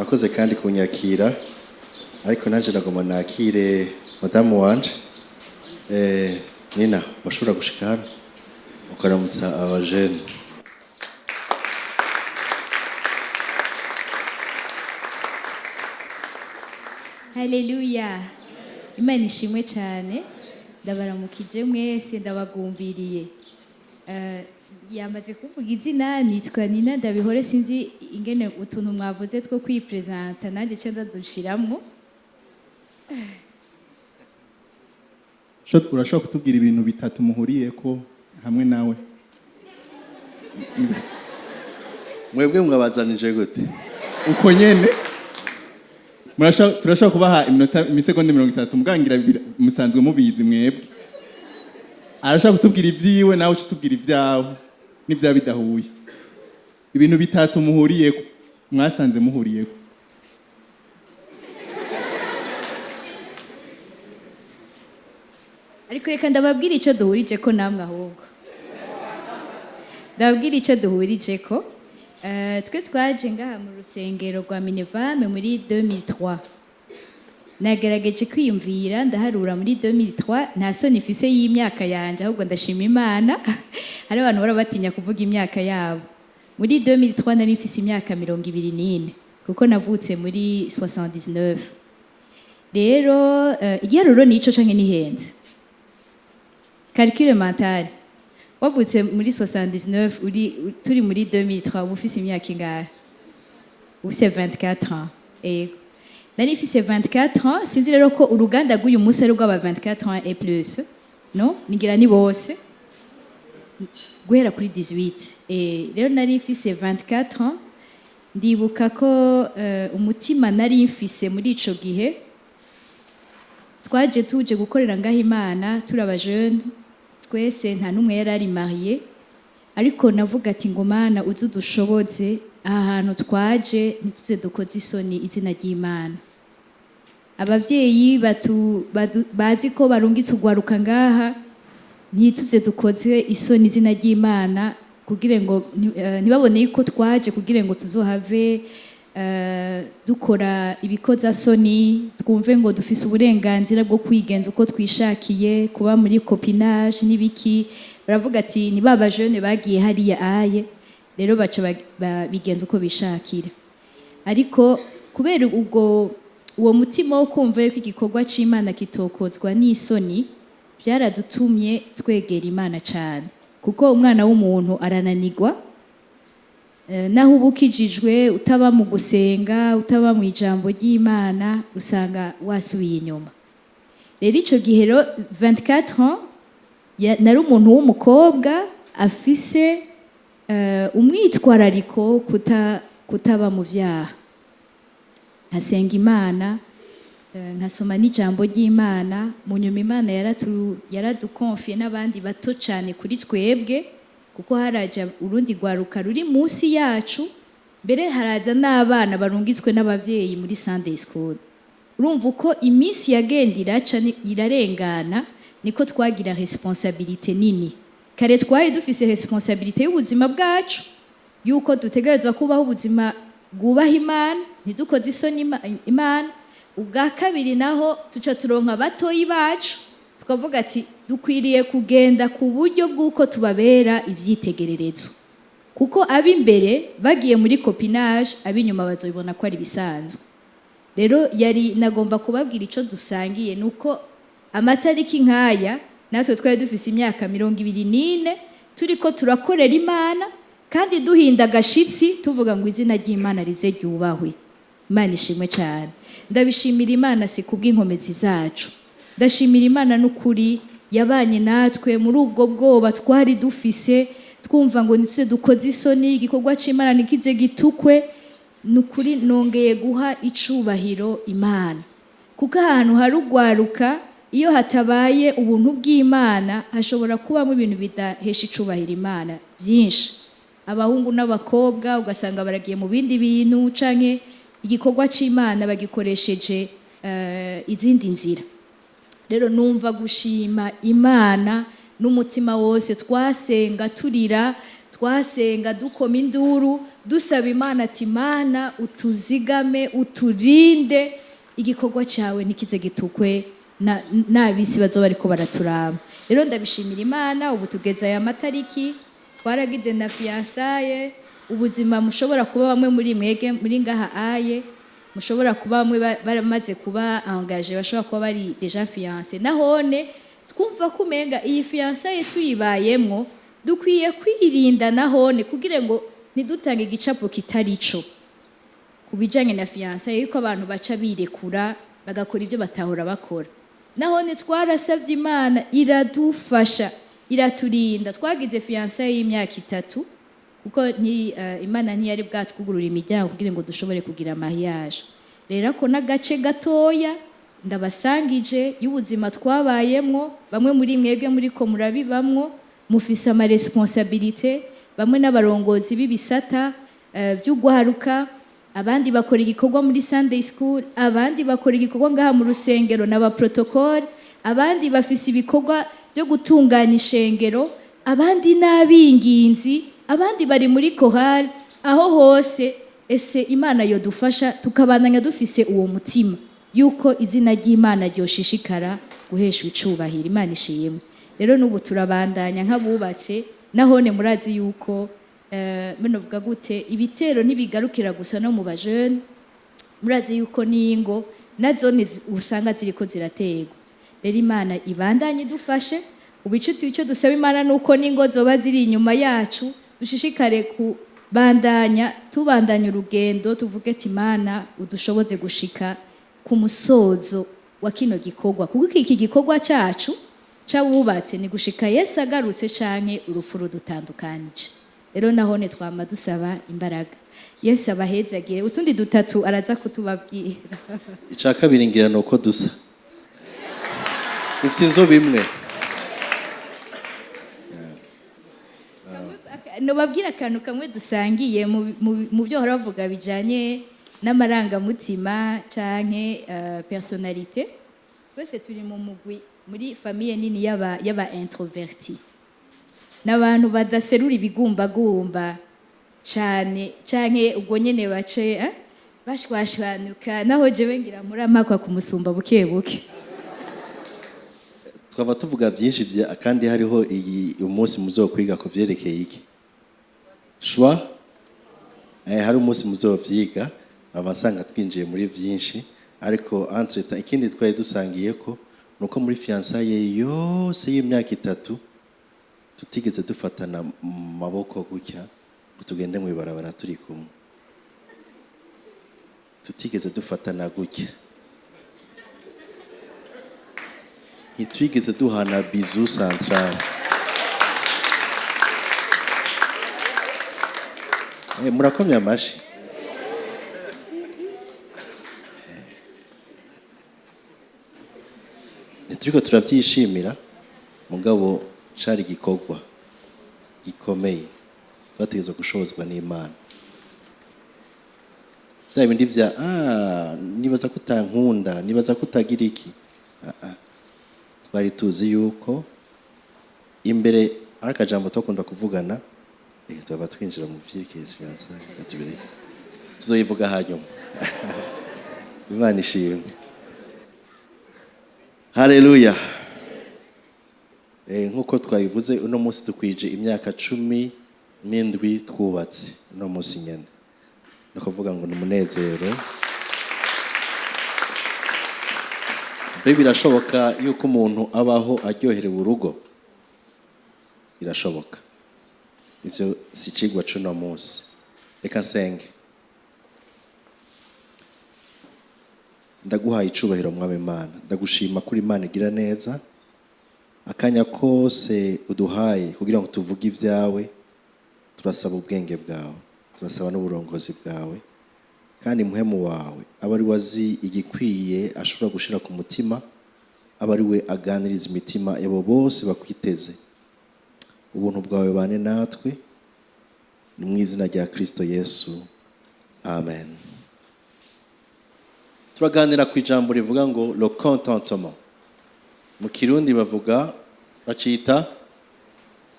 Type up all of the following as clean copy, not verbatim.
Murakoze kandi kunyakira, ariko nanje nagomba nakire madamu wanje. Nina, washobora gushika hano ukaramutsa abajene. Haleluya! Imana ishimwe cyane. Ndabaramukije mwese, ndabagumbiriye. Yamaze kuvuga izina, nitwa Nina Ndabihore. Sinzi ingene utuntu mwavuze two kwipresenta nanjye ce ndadushiramwo. Urashobora kutubwira ibintu bitatu muhuriyeko hamwe nawe? Mwebwe mwabazanije gute? Uko nyene. Turashobora kubaha iminota, imisegonda 30, mugangira musanzwe mubizi mwebwe. Arashaka kutubwira ibyiwe, nawe uca utubwira ibyawe n'ibyawe bidahuye. Ibintu bitatu muhuriyeko, mwasanze muhuriyeko. Ariko reka ndababwira icyo duhurije ko namwe, ahubwo ndababwira icyo duhurije ko. Twe twaje ngaha mu rusengero rwa Minevame muri 2003. Nagerageje kwiyumvira, ndaharura muri 2003. Nta soni ifise y'imyaka yanje, ahubwo ndashima Imana. Hari abantu bahora batinya kuvuga imyaka yabo. Muri 2003 nari mfise imyaka 24, kuko navutse muri 79. Rero igiharuro nico canke nihenze? Calcul mental: wavutse muri 79, uri turi muri 2003, uba ufise imyaka ingahe? Ufise 24 ans. Ego, nari mfise 24 ans. Sinzi rero ko uruganda rw'uyu munsi ari rw'aba 24 ans et plus. No nigira ni bose guhera kuri 18. Rero nari mfise 24 ans. Ndibuka ko umutima nari mfise muri ico gihe, twaje tuje gukorera ngaho Imana turi abajene twese, nta n'umwe yari ari marié. Ariko navuga ati ngo: "Mana, uze udushoboze, aha hantu twaje ntituze dukoze isoni izina ry'Imana." Abavyeyi bazi ko barungitse ugwaruka ngaha, ntituze dukoze isoni izina ry'Imana, kugira ngo ntibabone yuko twaje kugira ngo tuzohave dukora ibikozasoni, twumve ngo dufise uburenganzira bwo kwigenza uko twishakiye, kuba muri copinage n'ibiki. Baravuga ati: "Ni ba bajene bagiye hariya aye." Rero baca bigenza uko bishakira. Ariko kubera ubwo uwo mutima wo kumva yuko igikorwa c'Imana kitokozwa n'isoni, byaradutumye twegera Imana cyane, kuko umwana w'umuntu arananigwa. Naho uba ukijijwe, utaba mu gusenga, utaba mu ijambo ry'Imana, usanga wasubiye inyuma. Rero icyo gihe rero, 24 ans, nari umuntu w'umukobwa afise umwitwarariko kutaba mu vyaha, nkasenga Imana, nkasoma n'ijambo ry'Imana. Mu nyuma Imana yaradukonfiye n'abandi bato cyane kuri twebwe, kuko haraja urundi rwaruka ruri munsi yacu, mbere haraza n'abana barungitswe n'abavyeyi muri Sunday school. Urumva uko iminsi yagenda iraca irarengana, niko twagira responsabilité nini. Kare twari dufise responsabilité y'ubuzima bwacu, yuko dutegerezwa kubaho ubuzima bwubaha Imana, ntidukoze isoni Imana. Ubwa kabiri naho tuca turonka batoyi bacu, tukavuga ati dukwiriye kugenda ku buryo bw'uko tubabera ivyitegererezo, kuko ab'imbere bagiye muri copinage, ab'inyuma bazobibona ko ari ibisanzwe. Rero yari nagomba kubabwira ico dusangiye, nuko amatariki nk'aya natwe twari dufise imyaka 24, turiko turakorera Imana kandi duhinda agashitsi, tuvuga ngo izina ry'Imana rize ryubahwe. Imana ishimwe cyane. Ndabishimira Imana si kubw'inkomezi zacu, ndashimira Imana n'ukuri yabanye natwe muri ubwo bwoba twari dufise, twumva ngo ntituze dukoze isoni, igikorwa c'Imana ntikize gitukwe. Ni ukuri nongeye guha icubahiro Imana, kuko ahantu hari ugwaruka, iyo hatabaye ubuntu bw'Imana, hashobora kubamo ibintu bidahesha icubahiro Imana byinshi. Abahungu n'abakobwa ugasanga baragiye mu bindi bintu, canke igikorwa c'Imana bagikoresheje izindi nzira. Rero numva gushima Imana n'umutima wose. Twasenga turira, Twasenga dukoma induru, dusaba Imana ati: "Imana, utuzigame, uturinde, igikorwa cyawe ntikize gitukwe n'abisi bazoba ariko baraturaba." Rero ndabishimira Imana, ubu tugeze aya matariki, twaragize na fiançailles. Ubuzima mushobora kuba bamwe muri mwege muri ngaha aye, mushobora kuba bamwe baramaze kuba engagé, bashobora kuba bari déjà fiancé. Nahone twumva ko umenga iyi fiançailles tuyibayemwo, dukwiye kwirinda nahone kugira ngo ntidutange igicapo kitari ico ku bijanye na fiançailles, yuko abantu baca birekura bagakora ibyo batahora bakora. Nahone twarasavye Imana, iradufasha, iraturinda. Twagize fiançailles y'imyaka 3, kuko Imana ntiyari bwatwugurura imiryango kugira ngo dushobore kugira mariage. Rero ako n'agace gatoya ndabasangije y'ubuzima twabayemwo. Bamwe muri mwebwe muriko murabibamwo, mufise ama responsabilités, bamwe n'abarongozi b'ibisata by'ugwaruka, abandi bakora igikorwa muri Sunday school, abandi bakora igikorwa ngaha mu rusengero n'aba protocole, abandi bafise ibikorwa byo gutunganya ishengero, abandi n'abinginzi, abandi bari muri chorale. Aho hose, ese Imana yodufasha tukabandanya dufise uwo mutima yuko izina ry'Imana ryoshishikara guheshwa icubahiro. Imana ishimwe. Rero n'ubu turabandanya nk'abubatse. Nahone murazi yuko munovuga gute, ibitero ntibigarukira gusa no mu bajene. Murazi yuko n'ingo nazo usanga ziriko ziraterwa. Rero Imana ibandanye idufashe. Ubu ico dusaba Imana nuko n'ingo zoba ziri inyuma yacu dushishikare kubandanya, tubandanya urugendo, tuvuge ati: "Imana, udushoboze gushika ku musozo wa kino gikorwa," kuko iki gikorwa cacu c'abubatse ni gushika Yesu agarutse canke urupfu rudutandukanije. Rero nahone twama dusaba imbaraga. Yesu abahezagire. Utundi dutatu araza kutubabwira. Icya kabiri ngira ni uko dusa, dufite inzobe imwe. Nobabwira akantu kamwe dusangiye mu byo bahora bavuga bijanye n'amarangamutima canke personnalité. Twese turi mu mugwi, muri famille nini y'aba introverti, n'abantu badaserura ibigumbagumba cane, canke ubwo nyene bace bashwashwanuka. Naho jewe ngira muramakwa kumusumba buke buke. Twaba tuvuga byinshi kandi hariho iyi umunsi muzokwiga ku vyerekeye iki shwa, hari umunsi muzovyiga, abasanga twinjiye muri byinshi. Ariko entre temps, ikindi twari dusangiye ko nuko muri fiançailles yose y'imyaka 3 tutigeze dufatana mu maboko gutya ngo tugende mu ibarabara turi kumwe, tutigeze dufatana gutya, ntitwigeze duhana bisou central. Murakomye amashi. Ntituriko turavyishimira, mugabo cari igikorwa gikomeye twategerezwa gushobozwa n'Imana. Vya bindi vya nibaza ko utankunda, nibaza ko utagira iki. Twari tuzi yuko imbere ari akajambo twakunda kuvugana, tuba twinjira mu vyerekeye fiançailles, reka tubireke, tuzoyivuga hanyuma. Imana ishimwe, haleluya. Nk'uko twabivuze, uno munsi dukwije imyaka 17 twubatse, uno munsi nyene. Ni ukuvuga ngo ni umunezero. Mbe birashoboka yuko umuntu abaho aryoherewe urugo? Birashoboka. Ivyo si icigwa c'uno munsi. Reka nsenge. Ndaguhaye icubahiro, Mwami Imana, ndagushima kuri Imana igira neza. Akanya kose uduhaye kugira ngo tuvuge ibyawe, turasaba ubwenge bwawe, turasaba n'uburongozi bwawe, kandi muhemu wawe aba ari we azi igikwiye ashobora gushira ku mutima, aba ari we aganiriza imitima yabo bose bakwiteze. Ubuntu bwawe bane natwe, ni mu izina rya Kristo Yesu, amen. Turaganira ku ijambo rivuga ngo le contentement. Mu Kirundi bavuga, bacita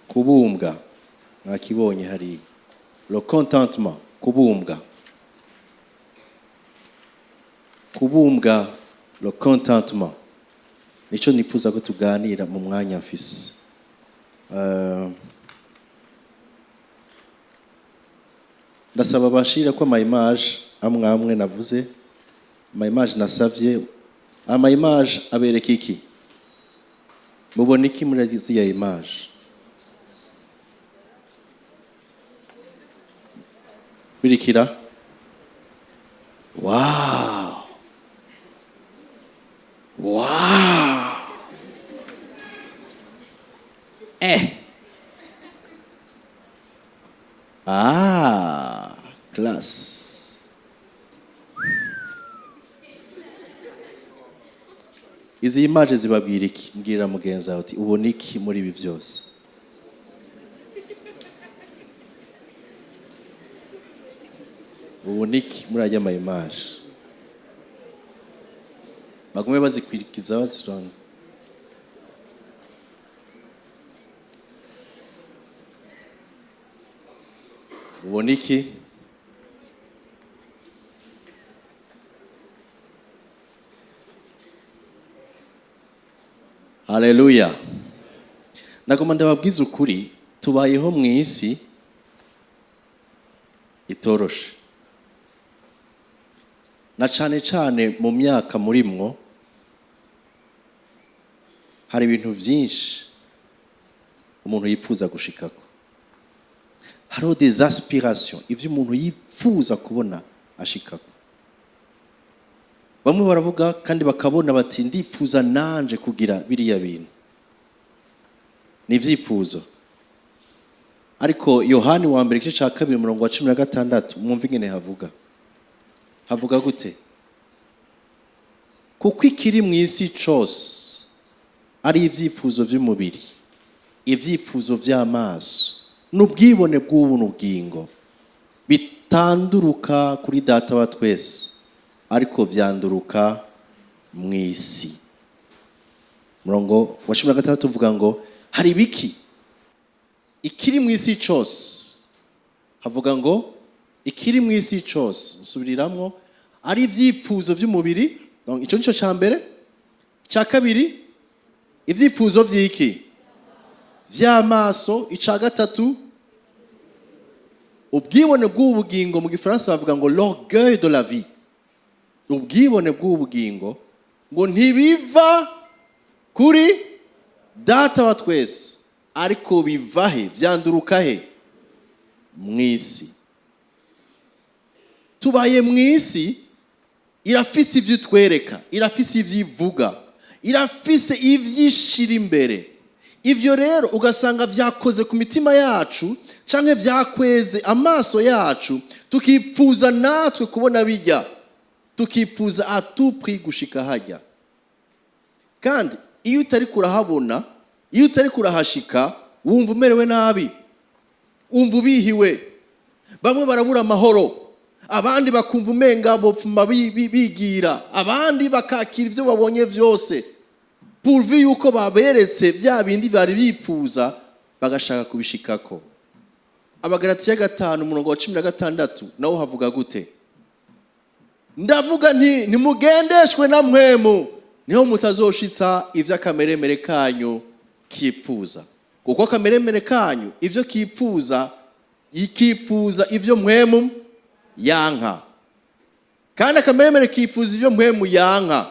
kubumbwa. Mwakibonye hariya, le contentement, kubumbwa, kubumbwa, le contentement, nico nifuza ko tuganira mu mwanya mfise. Ndasaba bashira ko ama image amwe amwe navuze, ama image nasavye. Ama image abereka iki? Mubona iki muri ziriya image? Birikira. Wow, ah, classe. Izi image zibabwira iki? Mbwira mugenzi wawe uti: "Ubona iki muri ibi byose?" Ubona iki muri ajya ama image? Bagume bazikurikiza, bazironda. Ubona iki? Haleluya! Nagomba ndababwiza ukuri, tubayeho mu isi itoroshe, na cane cane mu myaka murimwo. Hari ibintu byinshi umuntu yifuza gushikako, hariho des aspirations, ivyo umuntu yifuza kubona ashikako. Bamwe baravuga kandi bakabona bati: "Ndifuza nanje kugira biriya bintu." Ni ibyifuzo. Ariko Yohani wa mbere, igice cya 2, umurongo wa 16, mwumva ingene havuga. Havuga gute? Kuko ikiri mu isi cose ari ibyifuzo by'umubiri, ibyifuzo by'amaso n'ubwibone bw'ubu n'ubugingo, bitanduruka kuri Data wa twese, ariko byanduruka mu isi. Murongo wa 16 uvuga ngo hari ibiki? Ikiri mu isi cose, havuga ngo ikiri mu isi cose, nsubiriramwo, ari ibyifuzo by'umubiri. Donc icyo nico cya mbere. Cya kabiri, ibyifuzo by'iki? By'amaso. Icya gatatu, ubwibone bw'ubu bugingo. Mu Gifaransa bavuga ngo l'orgueil de la vie. Ubwibone bw'ubu bugingo ngo ntibiva kuri Data wa twese, ariko biva he? Byanduruka he? Mu isi. Tubaye mu isi irafise ibyo itwereka, irafise ibyo ivuga, irafise ibyishira imbere. Ibyo rero ugasanga byakoze ku mitima yacu cyangwa byakweze amaso yacu, tukifuza natwe kubona bijya, tukifuza à tout prix gushika hajya. Kandi iyo utari kurahabona, iyo utari kurahashika, wumva umerewe nabi, wumva ubihiwe. Bamwe barabura amahoro, abandi bakumva umenga bopfuma bigira, abandi bakakira ibyo babonye byose pourvu yuko baberetse bya bindi bari bifuza, bagashaka kubishikako. Abagalatiya 5, umurongo wa 16, nawo havuga gute? Ndavuga nti: "Ntimugendeshwe na Mpwemu, niho mutazoshitsa ibyo akameremere kanyu kipfuza." Kuko akameremere kanyu ibyo kipfuza, ikifuza ibyo Mpwemu yanka, kandi akameremere kifuza ibyo Mpwemu yanka,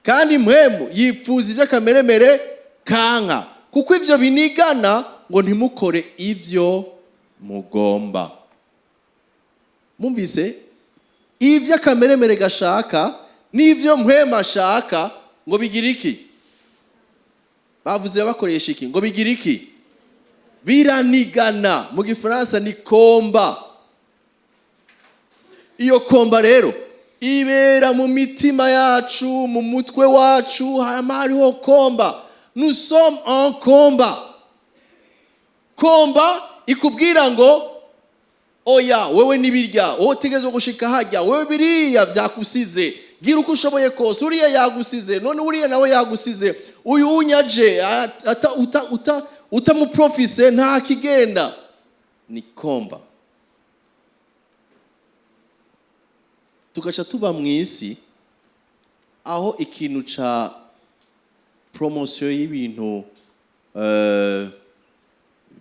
kandi Mpwemu yifuza ibyo akameremere kanka, kuko ibyo binigana, ngo ntimukore ibyo mugomba. Mumvise ibyo akameremere gashaka n'ibyo Mpwemu ashaka ngo bigira iki? Bavuze bakoresha iki? Ngo bigira iki? Biranigana. Mu Gifaransa ni combat. Iyo combat rero ibera mu mitima yacu, mu mutwe wacu, hama hariho combat. Nous sommes en combat. Combat ikubwira ngo: "Oya, wewe nibirya, wowe utegerezwa gushika hajya, wewe biriya byakusize, gira uko ushoboye kose, uriya yagusize, none uriya nawe yagusize, uyu unyaje utamuprofise nta kigenda." Ni combat. Tugaca tuba mu isi aho ikintu ca promotion y'ibintu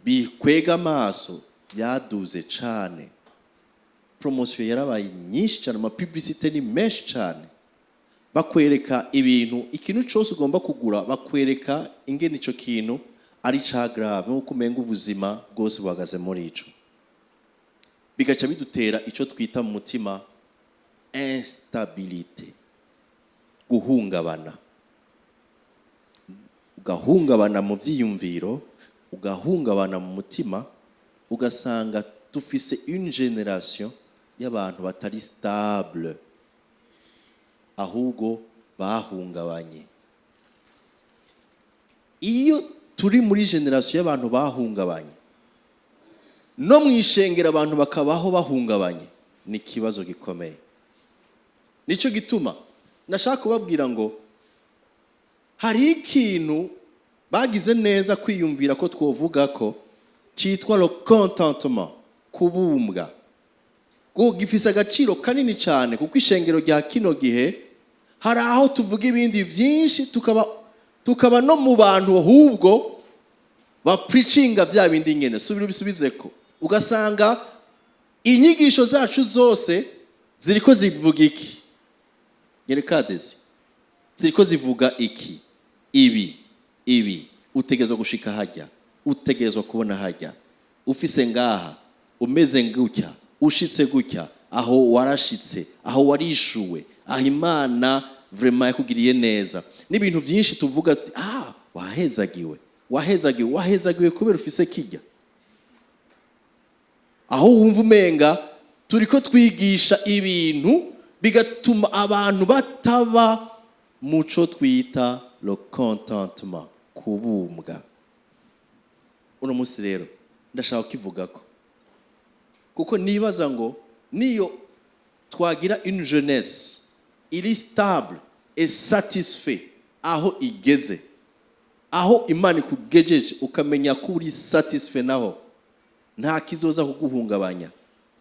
bikwega amaso byaduze cane. Promotion yarabaye nyinshi cyane, ama publicité ni menshi cyane. Bakwereka ibintu, ikintu cyose ugomba kugura bakwereka ingene ico kintu ari ca grave, nkuko umenga ubuzima bwose buhagaze muri ico. Bigaca bidutera ico twita mu mutima instabilité, guhungabana. Ugahungabana mu vyiyumviro, ugahungabana mu mutima, ugasanga dufise une génération y'abantu batari stable, ahubwo bahungabanye. Iyo turi muri génération y'abantu bahungabanye, no mu ishengero abantu bakabaho bahungabanye, ni ikibazo gikomeye. Nicyo gituma nashaka kubabwira ngo hari ikintu bagize neza kwiyumvira ko twovuga ko cyitwa le contentement, kubumbwa, ngo gifise agaciro kanini cyane, kuko ishengero rya kino gihe hari aho tuvuga ibindi byinshi, tukaba no mu bantu ahubwo bapreachinga bya bindi nyene. Subira ubisubize ko ugasanga inyigisho zacu zose ziriko zivuga iki? Nyerekadezi ziriko zivuga iki? Ibi ibi, utegerezwa gushika hajya, utegerezwa kubona hajya, ufise ngaha, umeze gutya, ushitse gutya, aho warashitse, aho warishuwe, aho Imana vraiment yakugiriye neza. N'ibintu byinshi tuvuga tuti: "Ah, wahezagiwe, wahezagiwe, wahezagiwe kubera ufise kijya." Aho wumva umenga turiko twigisha ibintu bigatuma abantu bataba muco twita le contentement, kubumbwa. Uno munsi rero ndashaka kukivugako, kuko nibaza ngo niyo twagira une jeunesse iri stable et satisfait aho igeze, aho Imana ikugejeje, ukamenya ko uri satisfait, naho nta kizoza kuguhungabanya.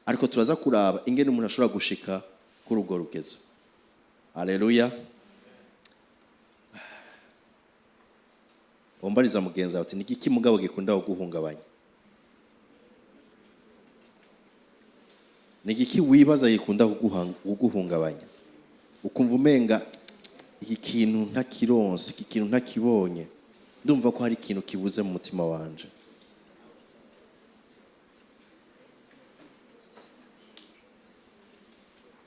Ariko turaza kuraba ingene umuntu ashobora gushika kuri urwo rugezo. Aleluya! Wambariza mugenzi wawe uti: "Ni igiki mugabo gikunda kuguhungabanya? Ni igiki wibaza gikunda kuguhungabanya, ukumva umenga iki kintu ntakironse, iki kintu ntakibonye, ndumva ko hari ikintu kibuze mu mutima wanje?"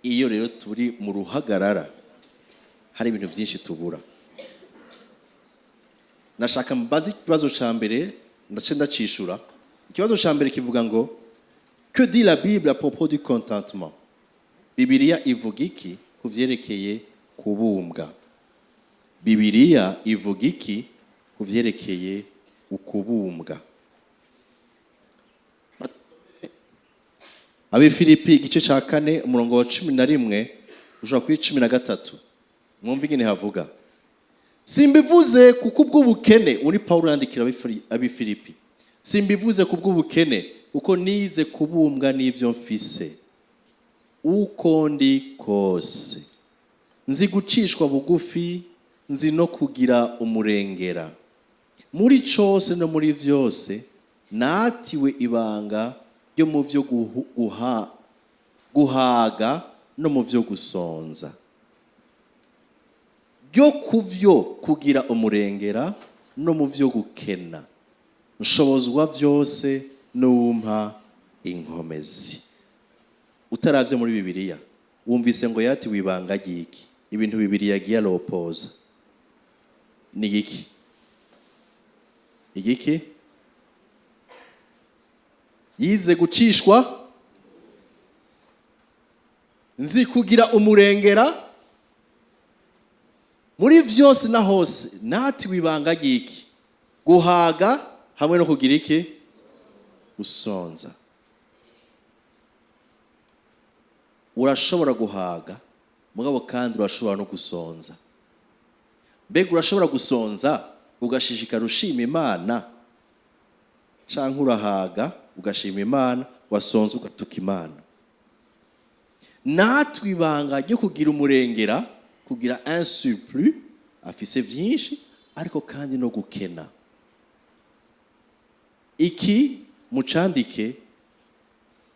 Iyo rero turi mu ruhagarara, hari ibintu byinshi tubura. Nashaka mbaze ikibazo ca mbere, ndace ndacishura. Ikibazo ca mbere kivuga ngo: "Que dit la Bible à propos du contentement?" Bibiliya ivuga iki ku vyerekeye kubumbwa? Bibiliya ivuga iki ku vyerekeye ukubumbwa? Abifilipi igice ca 4, umurongo wa 11 ushobora kuri 13. Mwumve ingene havuga: "Simbivuze kuko ubw'ubukene." Uri Pawulo yandikira Abifilipi. "Simbivuze ku bw'ubukene, kuko nize kubumbwa n'ibyo mfise uko ndi kose. Nzi gucishwa bugufi, nzi no kugira umurengera. Muri cose no muri vyose natiwe ibanga ryo mu vyo guhaga no mu vyo gusonza, ryo ku vyo kugira umurengera no mu vyo gukena. Nshobozwa vyose n'uwumpa inkomezi." Utaravye muri Bibiliya, wumvise ngo yatiwe ibanga ry'iki? Ibintu bibiri yagiye aropoza ni igiki? Igiki? Yize gucishwa, nzi kugira umurengera muri vyose na hose, natiwe ibanga ry'iki? Guhaga hamwe no kugira iki? Gusonza. Urashobora guhaga, mugabo kandi urashobora no gusonza. Mbega urashobora gusonza ugashishikara ushima Imana, canke urahaga ugashima Imana, wasonza ugatuka Imana. Natwe ibanga ryo kugira umurengera, kugira un surplus, afise vyinshi, ariko kandi no gukena. Iki mucandike,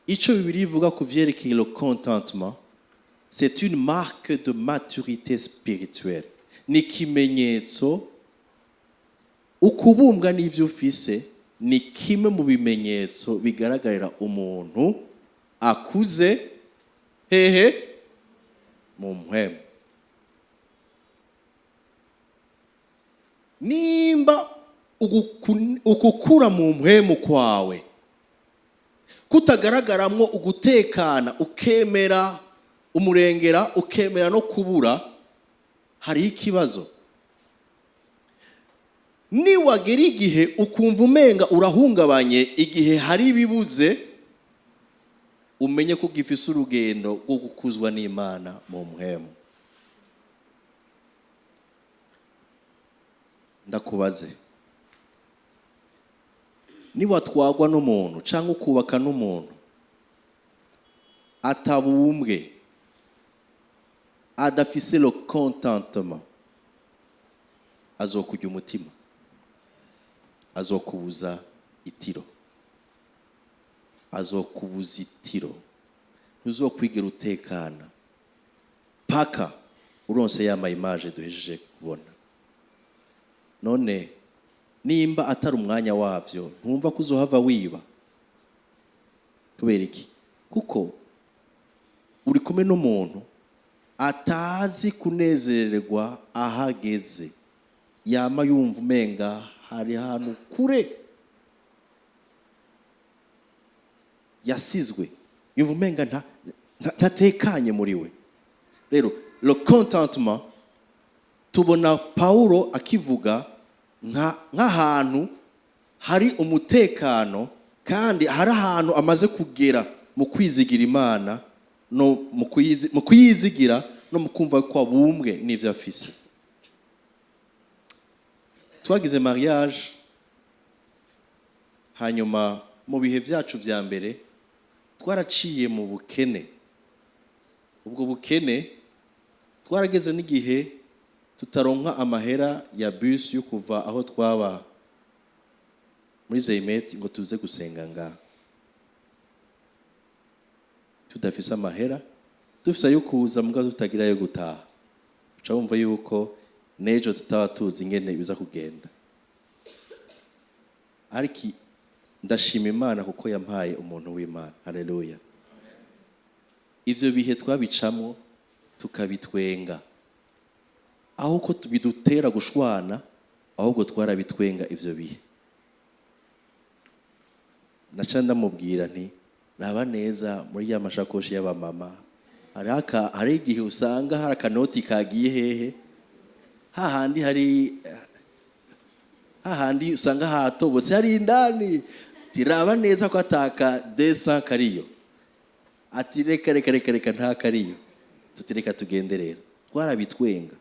ico Bibiliya ivuga ku vyerekeye le contentement, c'est une marque de maturité spirituelle. Ni ikimenyetso. Ukubumbwa n'ivyo ufise ni kimwe mu bimenyetso bigaragarira umuntu akuze hehe? Mu mpwemu. Nimba ukukura mu mpwemu kwawe kutagaragaramwo ugutekana, ukemera umurengera, ukemera no kubura, hariho ikibazo. Niwagera igihe ukumva umenga urahungabanye igihe hari ibibuze, umenye ko ugifise urugendo rwo gukuzwa n'Imana mu mpwemu. Ndakubaze, niwatwagwa n'umuntu cyangwa ukubaka n'umuntu atabumbwe, adafise le contentement, azokujya umutima, azokubuza itiro, azokubuza itiro, ntuzokwigera utekana paka uronse ya ma image duhejeje kubona. None nimba atari umwanya wavyo, ntumva ko uzohava wiba. Kubera iki? Kuko uri kumwe n'umuntu atazi kunezererwa ahageze, yama yumva umenga hari ahantu kure yasizwe, yumva umenga ntatekanye muri we. Rero le contentement tubona Paulo akivuga nk'ahantu hari umutekano, kandi hari ahantu amaze kugera mu kwizigira Imana, no mu kuyizigira no mu kumva ko abumbwe n'ivyo afise. Twagize mariage, hanyuma mu bihe vyacu vya mbere twaraciye mu bukene. Ubwo bukene twarageze n'igihe tutaronka amahera ya bus yo kuva aho twaba muri Zeimet ngo tuze gusenga ngaha, tudafise amahera, dufise ayo kuza mugabo tutagira ayo gutaha. Uca wumva yuko n'ejo tutaba tuzi ingene biza kugenda. Ariko ndashima Imana kuko yampaye umuntu w'Imana. Haleluya. Ivyo bihe twabicamwo tukabitwenga, aho ko bidutera gushwana, ahubwo twarabitwenga ivyo bihe. Naca ndamubwira nti raba neza muri ya mashakoshi y'abamama, hari igihe usanga hari akanoti kagiye hehe, hahandi hari hahandi usanga hatobotse hari indani. Tiraba neza ko ataka 200 kariyo. Ati reka reka reka reka nta kariyo, tutireka tugende. Rero twarabitwenga,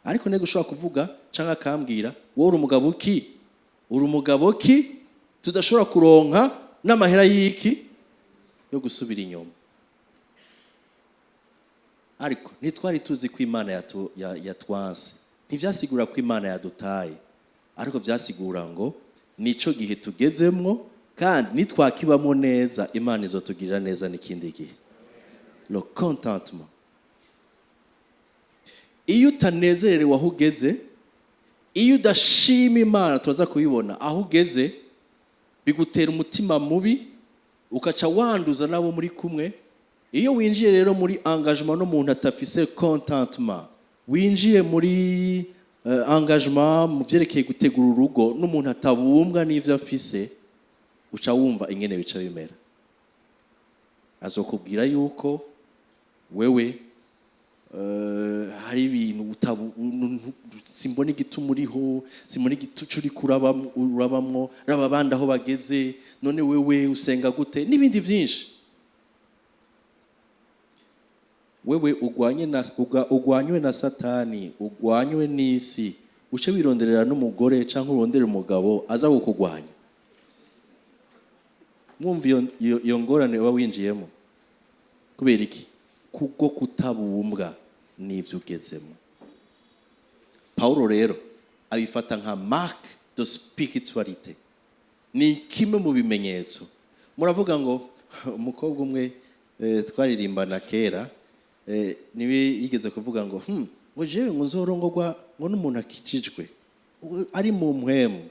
ariko ntego ushobora kuvuga canke akambwira, wowe uri umugabo ki, uri umugabo ki tudashobora kuronka n'amahera y'iki yo gusubira inyuma. Ariko ntitwari tuzi ko Imana yatwanse, ntivyasigura ko Imana yadutaye, ariko vyasigura ngo nico gihe tugezemwo, kandi nitwakibamo neza Imana izotugirira neza n'ikindi gihe. Le contentement. Iyo utanezerewe aho ugeze, iyo udashima Imana, turaza kubibona aho ugeze, bigutera umutima mubi, ukaca wanduza n'abo muri kumwe. Iyo winjiye rero muri engagement n'umuntu atafise contentement, winjiye muri engagement mu vyerekeye gutegura urugo n'umuntu atabumbwa n'ivyo afise, uca wumva ingene bica bimera. Azokubwira yuko wewe hari ibintu simbona igituma uriho, simbona igitucu uriko urabamwo, raba abandi aho bageze, none wewe usenga gute, n'ibindi vyinshi. Wewe ugwanywe na Satani, ugwanywe n'isi, uce wironderera n'umugore canke urondere umugabo aza kukugwanya. Mwumva iyo ngorane uba winjiyemo. Kubera iki? Kubwo kutabumbwa n'ibyo ugezemo. Paulo rero abifata nka marque de spiritualité, ni kimwe mu bimenyetso. Muravuga ngo umukobwa umwe twaririmbana kera, niwe yigeze kuvuga ngo ngo jewe ngo nzorongorwa ngo n'umuntu akijijwe ari mu mpwemu.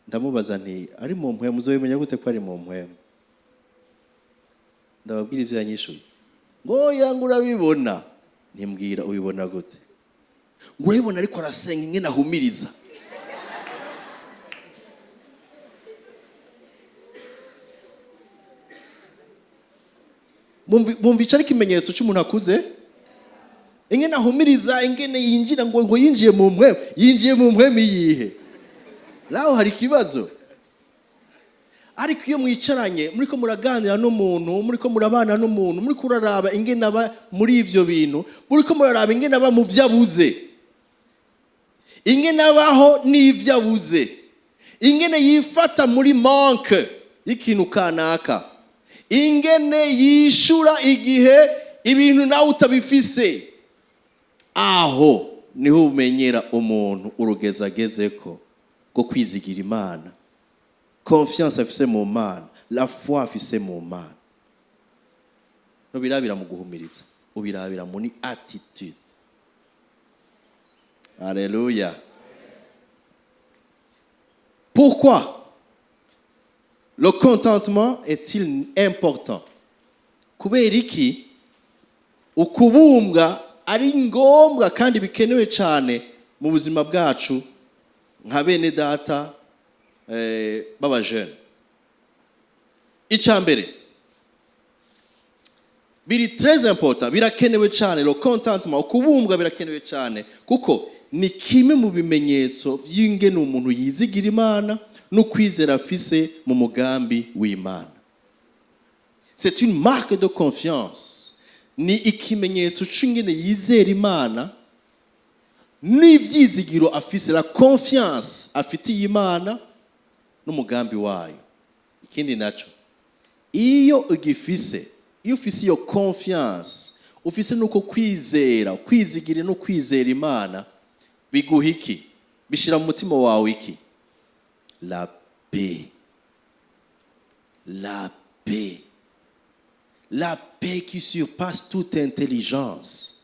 Ndamubaza nti: "Ari mu mpwemu, uzobimenya gute ko ari mu mpwemu?" Ndababwira ivyo yanyishuye: ngo oya, ngo urabibona. Ntimbwira, ubibona gute? Ngo urabibona ariko arasenga, ingene ahumiriza. Bumva ico ari ikimenyetso c'umuntu akuze, ingene ahumiriza, ingene yinjira, ngo yinjiye mu mpwemu. Yinjiye mu mpwemu iyihe? Naho hari ikibazo. Ariko iyo mwicaranye, muriko muraganira n'umuntu, muriko murabana n'umuntu, muriko uraraba ingene aba muri ivyo bintu, muriko muraraba ingene aba mu vyo abuze, ingene abaho n'ivyo abuze, ingene yifata muri manque y'ikintu kanaka, ingene yishura igihe ibintu nawe utabifise, aho niho umenyera umuntu urugeza agezeko rwo kwizigira Imana, confiance afise mu Mana, la foi afise mu Mana. Ntubirabira mu guhumiriza, ubirabira muri attitude. Alléluia. Pourquoi le contentement est-il important? Kubera iki ukubumbwa ari ngombwa kandi bikenewe cyane mu buzima bwacu nka bene data b'abajene? Icya mbere, biri très important, birakenewe cyane. Le contentement, ukubumbwa, birakenewe cyane kuko ni kimwe mu bimenyetso by'ingene umuntu yizigira Imana no kwizera afise mu mugambi w'Imana. C'est une marque de confiance, ni ikimenyetso c'ingene yizera Imana n'ivyizigiro afise, la confiance afitiye Imana n'umugambi wayo. Ikindi naco, iyo ugifise, iyo ufise iyo confiance, ufise nuko kwizera, kwizigira no kwizera Imana, biguha iki? Bishira mu mutima wawe iki? La paix, la paix, la paix qui surpasse toute intelligence.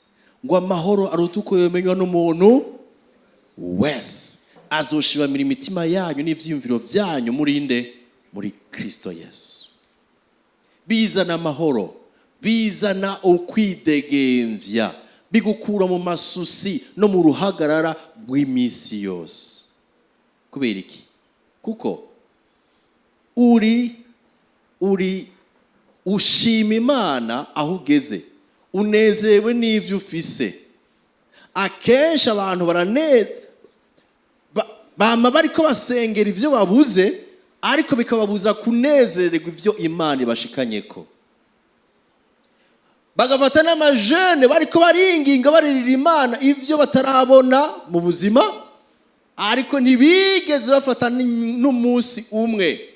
Ngo amahoro aruta uko yomenywa n'umuntu wese, azoshibamira imitima yanyu n'ivyiyumviro vyanyu murinde muri Kristo Yesu. Bizana amahoro, bizana ukwidegemvya, bigukura mu masusi no mu ruhagarara rw'iminsi yose. Kubera iki? Kuko uri ushima Imana aho ugeze, unezerewe n'ivyo ufise. Akenshi abantu bama bariko basengera ivyo babuze, ariko bikababuza kunezererwa ivyo Imana ibashikanyeko. Bagafata n'amajene bariko baringinga, baririra Imana ivyo batarabona mu buzima, ariko ntibigeze bafata n'umunsi umwe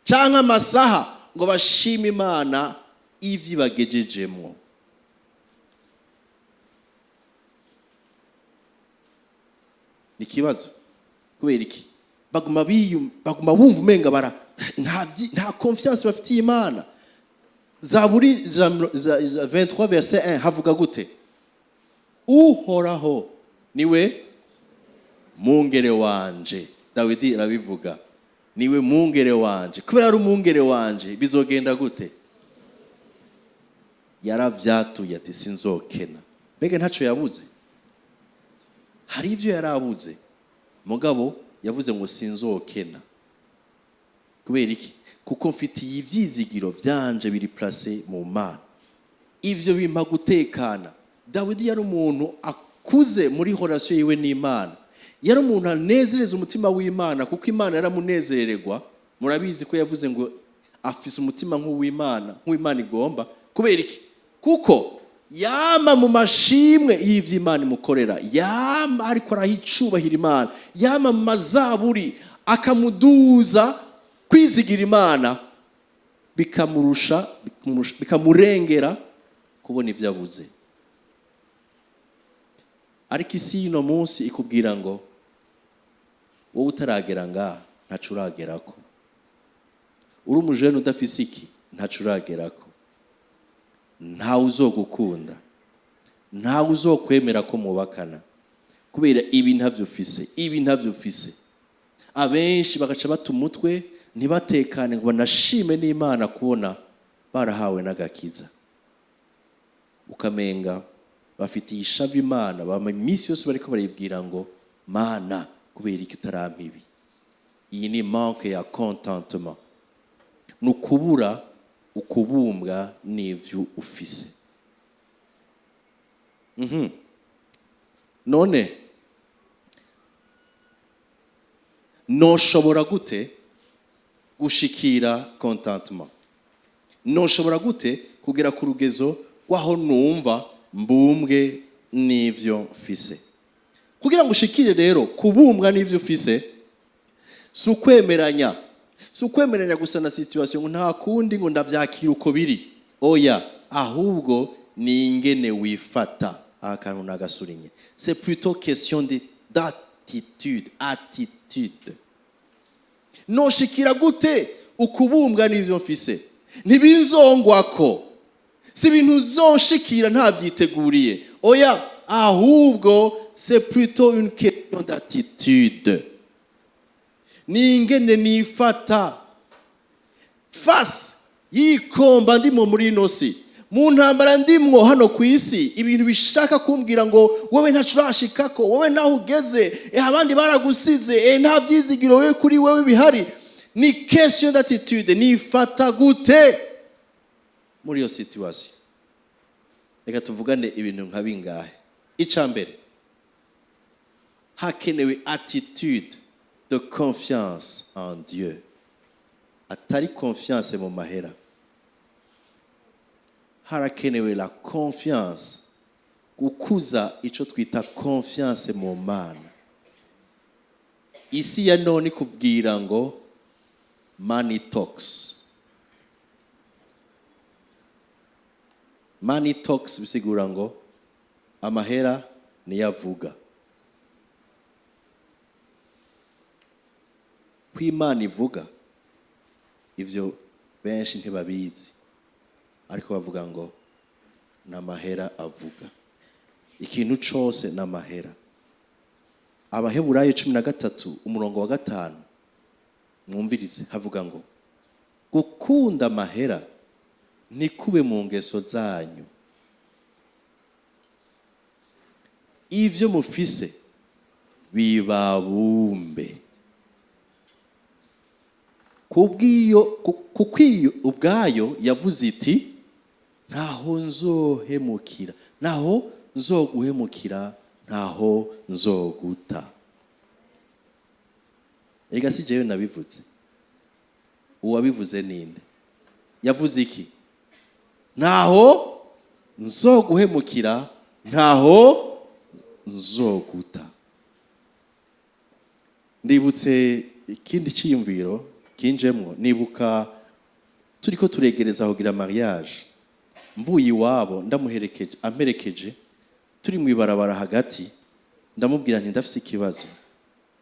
canke amasaha ngo bashime Imana ivyo ibagejejemwo. Ni ikibazo. Kubera iki? Baguma bumva umenga bara nta confiance bafitiye Imana. Zaburi za 23 verset 1 havuga gute? "Uhoraho niwe mungere wanje." Dawidi arabivuga: "Niwe mungere wanje." Kubera ari umungere wanje, bizogenda gute? Yaravyatuye ati: "Sinzokena." Mbega ntaco yabuze? Hari ivyo yarabuze, mugabo yavuze ngo: "Sinzokena." Kubera iki? Kuko mfitiye ivyizigiro vyanje biri placé mu Mana, ivyo bimpa gutekana. Dawidi yari umuntu akuze muri relation yiwe n'Imana, yari umuntu anezereza umutima w'Imana, kuko Imana yaramunezererwa. Murabizi ko yavuze ngo afise umutima nk'uw'Imana, nk'uw'Imana igomba. Kubera iki? Kuko yama mu mashimwe y'ivyo Imana imukorera, yama ariko araha icubahiro Imana, yama mu mazaburi akamuduza kwizigira Imana. Bikamurusha, bikamurengera kubona ibyo abuze. Ariko isi y'uno munsi ikubwira ngo wowe utaragera ngaha ntaco uragerako, uri umujene udafise iki ntaco uragerako, ntawe uzogukunda, ntawe uzokwemera ko mubakana kubera ibi ntavyo ufise, ibi ntavyo ufise. Abenshi bagaca bata umutwe, ntibatekane ngo banashime n'Imana kubona barahawe n'agakiza. Ukamenga bafitiye ishavu Imana, bama iminsi yose bariko barayibwira ngo: "Mana, kubera iki utarampa ibi?" Iyi ni manque ya contentement, ni ukubura ukubumbwa n'ivyo ufise. None noshobora gute gushikira contentement? Noshobora gute kugera ku rugezo rw'aho numva mbumbwe n'ivyo mfise? Kugira ngo ushikire rero kubumbwa n'ivyo ufise, si ukwemeranya gusa na situation ngo nta kundi, ngo ndavyakira uko biri. Oya, ahubwo ni ingene wifata. Aha kantu nagasurinye, c'est plutôt question de d'attitude, attitude. Noshikira gute ukubumbwa n'ivyo mfise? Ntibinzongwako, si ibintu uzonshikira ntavyiteguriye. Oya, ahubwo c'est plutôt une question d'attitude, ni ingene nifata face yikomba ndimo muri ino si, mu ntambara ndimwo hano ku isi. Ibintu bishaka kumbwira ngo wowe ntaco urashikako, wowe ntaho ugeze, abandi baragusize, nta vyizigiro wewe kuri wewe bihari. Ni question d'attitude, nifata gute muri iyo situation? Reka tuvugane ibintu nka bingahe. Ica mbere, hakenewe attitude de confiance en Dieu, atari confiance mu mahera. Harakenewe la confiance, gukuza ico twita confiance mu Mana. Isi ya none ikubwira ngo money talks. Money talks bisigura ngo amahera niyo avuga. Ko Imana ivuga, ivyo benshi ntibabizi, ariko bavuga ngo ni amahera avuga, ikintu cose ni amahera. Abaheburayo 13 umurongo wa 5, mwumvirize, havuga ngo gukunda amahera ntikube mu ngeso zanyu, ivyo mufise bibabumbe. Kubw'iyo, kuko iyo ubwayo yavuze iti: "Ntaho nzohemukira, ntaho nzoguhemukira, ntaho nzoguta." Erega si jewe nabivuze, uwabivuze ninde? Yavuze iki? Ntaho nzoguhemukira, ntaho nzoguta. Ndibutse ikindi cyiyumviro kinjemwo, nibuka turiko turegereza kugira mariage, mvuye iwabo ndamuherekeje, amperekeje, turi mu ibarabara hagati, ndamubwira nti: "Ndafise ikibazo,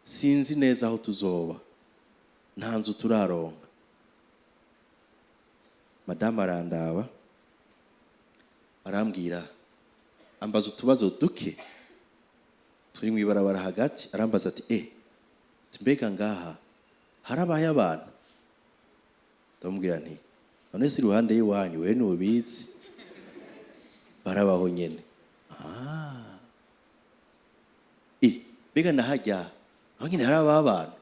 sinzi neza aho tuzoba, nta nzu turaronka." Madamu arandaba, arambwira, ambaza utubazo duke turi mu ibarabara hagati. Arambaza ati: "Eh, mbega ngaha harabaye abantu?" Ndamubwira nti: "None si iruhande y'iwanyu, we ntubizi? Barabaho nyene." "Ah, eh, mbega nahajya aho nyene harabaho abantu?"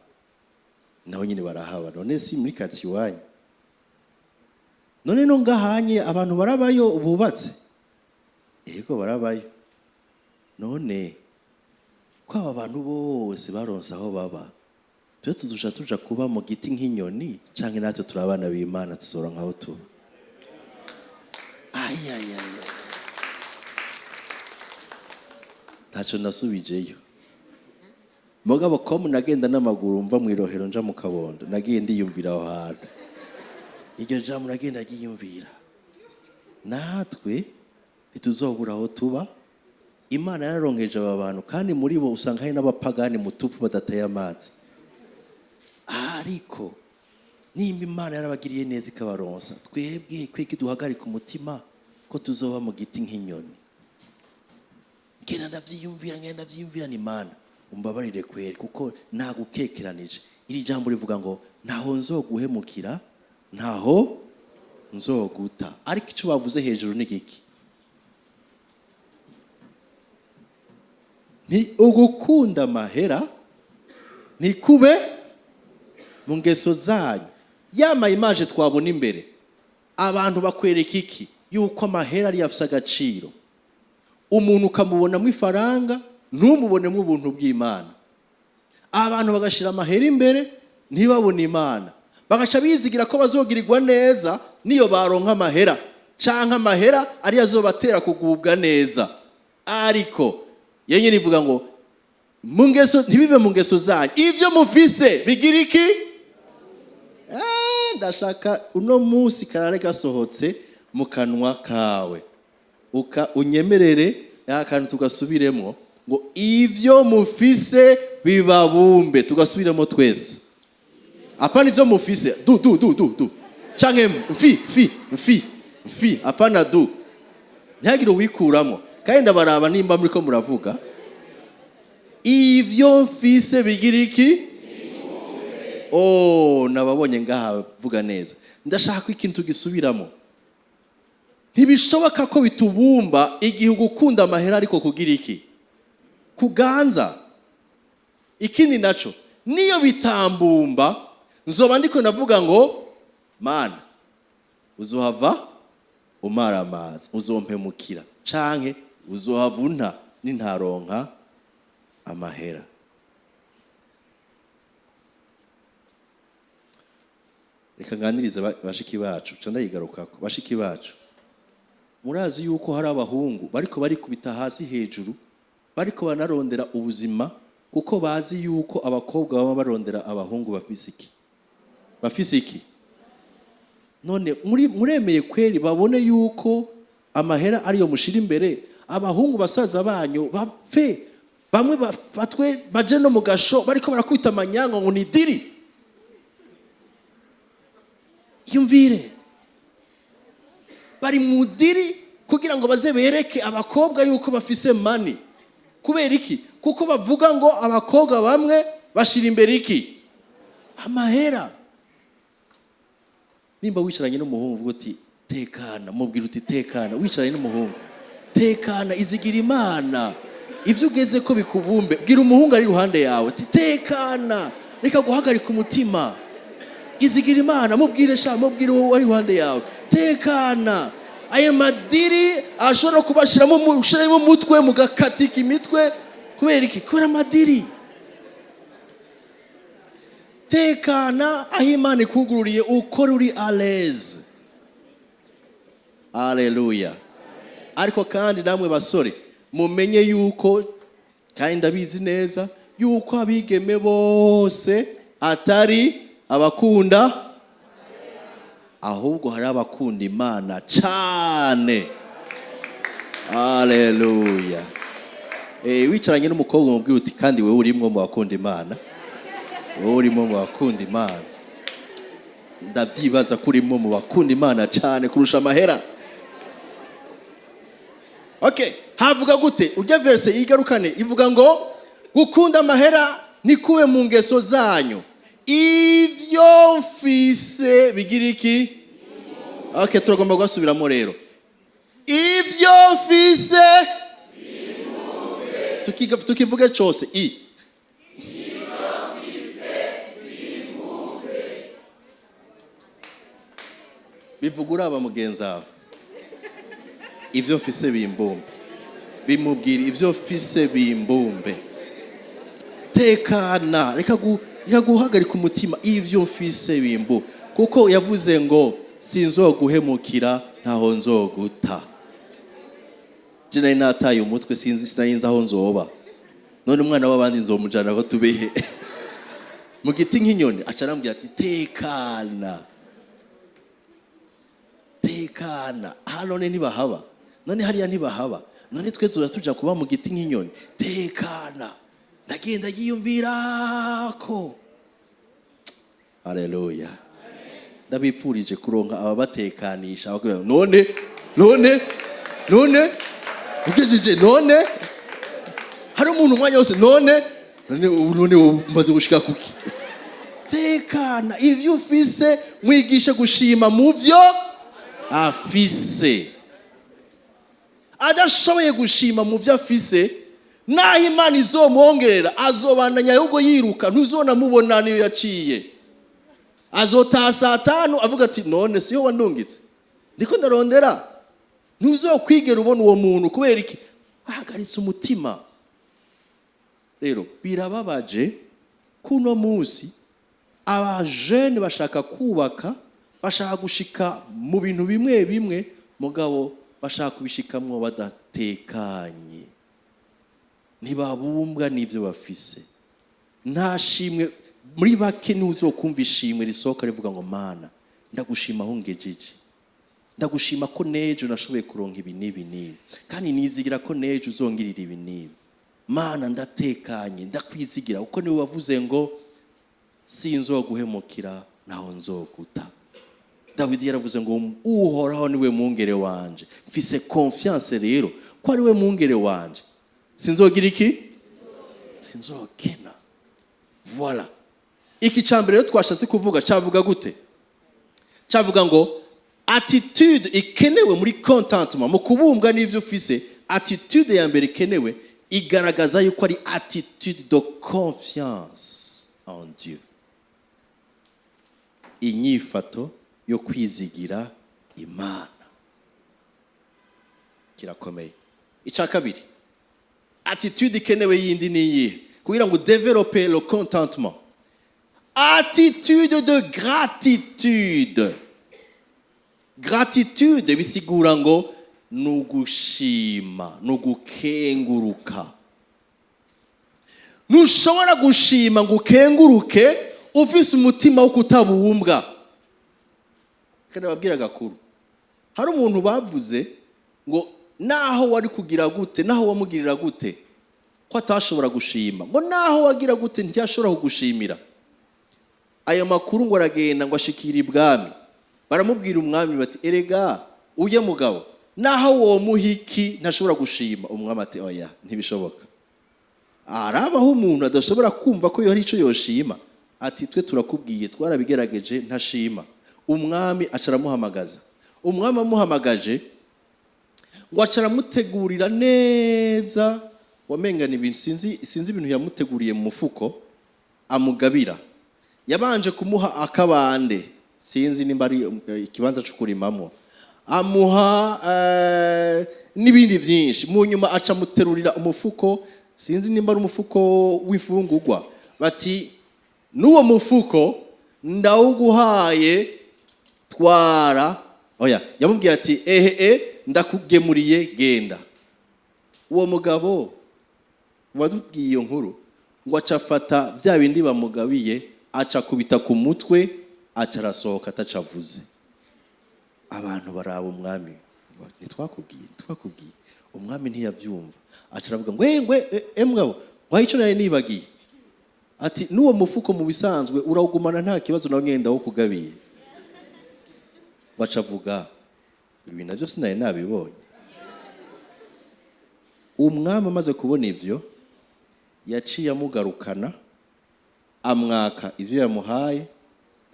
"Naho nyene barahaba." "None si muri quartier iwanyu? None no ngahanye abantu barabayo bubatse?" "Yego, barabayo." "None ko aba bantu bose baronse aho baba, twe tuzuja tuja kuba mu giti nk'inyoni, canke natwe turi abana b'Imana tuzoronka aho tuba?" Ayayaya, ntaco nasubijeyo. Mugabo ko nagenda n'amaguru mva mu Irohero nja mu Kabondo, nagiye ndiyumvira aho hantu. Iryo jambo uragenda ryiyumvira. Natwe ntituzobura aho tuba. Imana yararonkeje aba bantu, kandi muri bo usanga hari n'abapagani mutupu badateye amazi. Ariko nimba Imana yarabagiriye neza ikabaronsa, twebwe kweki duhagarika umutima ko tuzoba mu giti nk'inyoni? Ngenda ndavyiyumvira, ngenda ndavyiyumvira, ni Imana umbabarire kweri, kuko nagukekeranije. Iri jambo rivuga ngo ntaho nzoguhemukira, ntaho nzoguta. Ariko ico bavuze hejuru ni giki? Ni ugukunda amahera ntikube mu ngeso zanyu. Yama image twabona imbere, abantu bakwereka iki? Yuko amahera ariyo afise agaciro. Umuntu ukamubonamo ifaranga, ntumubonemo ubuntu bw'Imana. Abantu bagashira amahera imbere, ntibabone Imana. Bagaca bizigira ko bazogirirwa neza niyo baronka amahera, canke amahera ariyo azobatera kugubwa neza. Ariko yenye ivuga ngo mu ngeso ntibibe mu ngeso zanyu, ivyo mufise bigira iki? Ndashaka uno munsi karare gasohotse mu kanwa kawe, uka unyemerere akantu tugasubiremo ngo ivyo mufise bibabumbe. Tugasubiremo twese. Apana ivyo mufise du du du du du, canke mfi fi mfi mfi, apana du, ntihagire uwikuramo. Kandi ndabaraba nimba muriko muravuga ivyo mfise bigira iki? Oh, nababonye ngaha vuga neza. Ndashaka ko ikintu tugisubiramo. Ntibishoboka ko bitubumba igihe ugukunda amahera ariko kugira iki? Kuganza. Ikindi naco, niyo bitambumba nzoba ndiko ndavuga ngo Mana uzohava umaramaza, uzompemukira, canke uzohava unta nintaronka amahera. Reka nganirize bashiki bacu, ca ndayigarukako. Bashiki bacu, murazi yuko hari abahungu bariko barikubita hasi hejuru, bariko banarondera ubuzima, kuko bazi yuko abakobwa baba barondera abahungu bafise iki? Bafise iki? None muremeye kweri babone yuko amahera ariyo mushira imbere, abahungu basaza banyu bapfe, bamwe bafatwe baje no mu gasho bariko barakubita amanyanga ngo ni diri. Yumvire, bari mu diri kugira ngo baze bereke abakobwa yuko bafise money. Kubera iki? Kuko bavuga ngo abakobwa bamwe bashira imbere iki? Amahera. Nimba wicaranye n'umuhungu uvuga uti tekana, mubwira uti tekana. Wicaranye n'umuhungu tekana, izigira Imana, ivyo ugeze ko bikubumbe. Bwira umuhungu ari iruhande yawe uti tekana, reka guhagarika umutima, izigira Imana. Mubwire sha, mubwire uwo ari iruhande yawe tekana. Ayo madiri ashobora kubashiramo ushiramo umutwe mugakatika imitwe. Kubera iki? Kubera amadiri. Tekana aho Imana ikugururiye ukora uri à l'aise. Haleluya. Ariko kandi namwe basore mumenye yuko, kandi ndabizi neza yuko abigeme bose atari abakunda, ahubwo hari abakunda Imana cane. Haleluya. Wicaranye n'umukobwa umubwira uti kandi wewe urimwo mu bakunda Imana, wewe urimwo mu bakunda Imana. Ndavyibaza ko urimwo mu bakunda Imana cane kurusha amahera. Okay, havuga gute? Urya verse igarukane ivuga ngo gukunda amahera nikube mu ngeso zanyu, ivyo mfise bigira iki? Okay, turagomba kugasubiramo rero. Ivyo mfise tukivuge cose i bivuga uraba mugenzi wawe, ivyo mfise bimbumbe. Bimubwira ivyo mfise bimbumbe. Tekana, reka guhagarika umutima, ivyo mfise bimbumbe. Kuko yavuze ngo sinzoguhemukira ntaho nzoguta. Je nari nataye umutwe, sinzi, sinari nzi aho nzoba. None umwana w'abandi nzomujana ko tubehe mu giti nk'inyoni. Aca arambwira ati tekana. Tekana. Aha none ntibahaba? None hariya ntibahaba? None twe tuza tuja kuba mu giti nk'inyoni? Tekana. Ndagenda yiyumvira ko haleluya. Ndabipfurije kuronka ababatekanisha, bakubwira ngo, none none none ugejeje, none hari umuntu umwanya wose, none none ubu, none ubu umaze gushika kuki? Tekana. Ibyo ufise, mwigishe gushima mu byo afise. Adashoboye gushima mu byo afise, naho Imana izomwongerera, azobandanya ahubwo yiruka, ntuzonamubona niyo yaciye. Azotaha saa 5 avuga ati: "None siyo wandungitse ndiko ndarondera?" Ntuzokwigera ubona uwo muntu. Kubera iki? Bahagaritse umutima. Rero birababaje kuno munsi abajene bashaka kubaka, bashaka gushika mu bintu bimwe bimwe, mugabo bashaka kubishikamwo badatekanye, ntibabumbwa n'ibyo bafise. Nta shimwe, muri bake ntuzokumva ishimwe risohoka rivuga ngo: "Mana, ndagushima aho ngejeje, ndagushima ko n'ejo nashoboye kuronka ibi n'ibi n'ibi, kandi nizigira ko n'ejo uzongirira ibi n'ibi. Mana, ndatekanye, ndakwizigira kuko niwe wavuze ngo sinzoguhemukira naho nzoguta." Dawidi yaravuze ngo: "Uhoraho niwe mwungere wanje." Mfise confiance rero ko ari we mwungere wanje, sinzogira iki? Sinzokena. Voilà. Iki cya mbere rero twashatse kuvuga cyavuga gute? Cyavuga ngo attitude ikenewe muri contentement, mu kubumbwa n'ibyo ufise, attitude ya mbere ikenewe igaragaza yuko ari attitude de confiance en Dieu, inyifato yo kwizigira Imana. Kirakomeye. Icya kabiri, attitude ikenewe yindi ni iyihe kugira ngo développer le contentement? Attitude de gratitude. Gratitude bisigura ngo ni ugushima, ni ugukenguruka. Ntushobora gushima ngo ukenguruke ufise umutima wo kutabumbwa. Kandi ababwira agakuru: hari umuntu bavuze ngo naho wari kugira gute, naho wamugirira gute, ko atashobora gushima, ngo naho wagira gute ntiyashobora kugushimira. Ayo makuru ngo aragenda, ngo ashikira ibwami. Baramubwira umwami bati: "Erega ujye mugabo, naho womuha iki, ntashobora gushima." Umwami ati: "Oya, ntibishoboka. Harabaho umuntu adashobora kumva ko hari icyo yoshima?" Ati: "Twe turakubwiye, twarabigerageje, ntashima." Umwami aca aramuhamagaza. Umwami amuhamagaje, ngo aca aramutegurira neza, wamengana ibintu, sinzi ibintu yamuteguriye mu mufuko amugabira. Yabanje kumuha akabande, sinzi nimba ari ikibanza cyo kurimamo, amuha n'ibindi byinshi. Mu nyuma aca amuterurira umufuko, sinzi nimba ari umufuko w'imfungurwa. Bati: "N'uwo mufuko ndawuguhaye, twara." Oya, yamubwiye ati: "Ehe, ndakugemuriye, genda." Uwo mugabo wadubwiye iyo nkuru ngo aca afata bya bindi bamugabiye, aca akubita ku mutwe, aca arasohoka ataca avuze. Abantu baraba umwami: "Ntitwakubwiye? Ntitwakubwiye?" Umwami ntiyabyumva, aca aravuga ngo: "Ngwe mugabo wahe, icyo nari nibagiye." Ati: "N'uwo mufuko mu bisanzwe urawugumana, nta kibazo, nawe ngenda wo kugabiye." Baca avuga: "Ibi nabyo sinari nabibonye." Umwami amaze kubona ivyo, yaciye amugarukana, amwaka ivyo yamuhaye.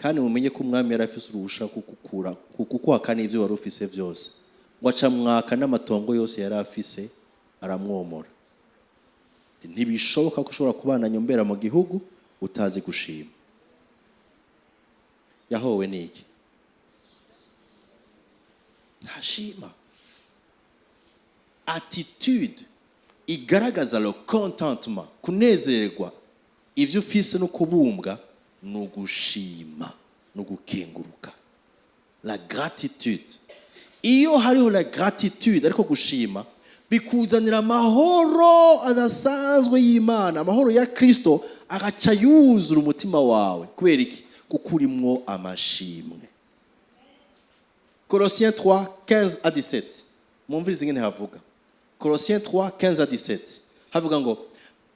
Kandi mumenye ko umwami yari afise uruhusha kukukura kukwaka n'ivyo wari ufise byose. Ngo aca amwaka n'amatongo yose yari afise, aramwomora. Ati: "Ntibishoboka ko ushobora kubana nyombera mu gihugu utazi gushima." Yahowe n'iki? Ntashima. Attitude igaragaza le contentement, kunezererwa ibyo ufise no kubumbwa, ni ugushima no gukenguruka, la gratitude. Iyo hariho la gratitude, ariko gushima bikuzanira amahoro adasanzwe y'Imana, amahoro ya Kristo agaca yuzura umutima wawe. Kubera iki? Kuko urimwo amashimwe. Colossiens 3, 15 à 17. Mwumvirize ingene havuga. Colossiens 3, 15 à 17 havuga ngo: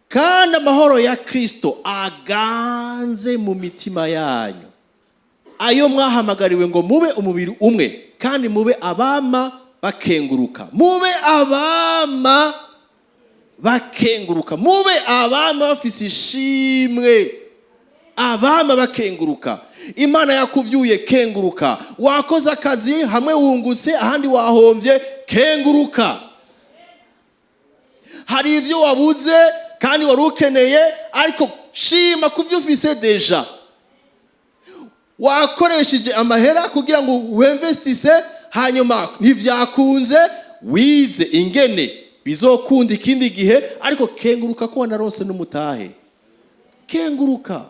"Kandi amahoro ya Kristo aganze mu mitima yanyu, ayo mwahamagariwe ngo mube umubiri umwe, kandi mube abama bakenguruka." Mube abama bakenguruka, mube abama bafise ishimwe, abama bakenguruka. Imana yakuvyuye, kenguruka. Wakoze akazi, hamwe wungutse, ahandi wahombye, kenguruka. Hari ibyo wabuze kandi wari ukeneye, ariko shima ku byo ufise déjà. Wakoresheje amahera kugira ngo wemvestise, hanyuma ntivyakunze, wize ingene bizokunda ikindi gihe, ariko kenguruka ko wanaronse n'umutahe. Kenguruka.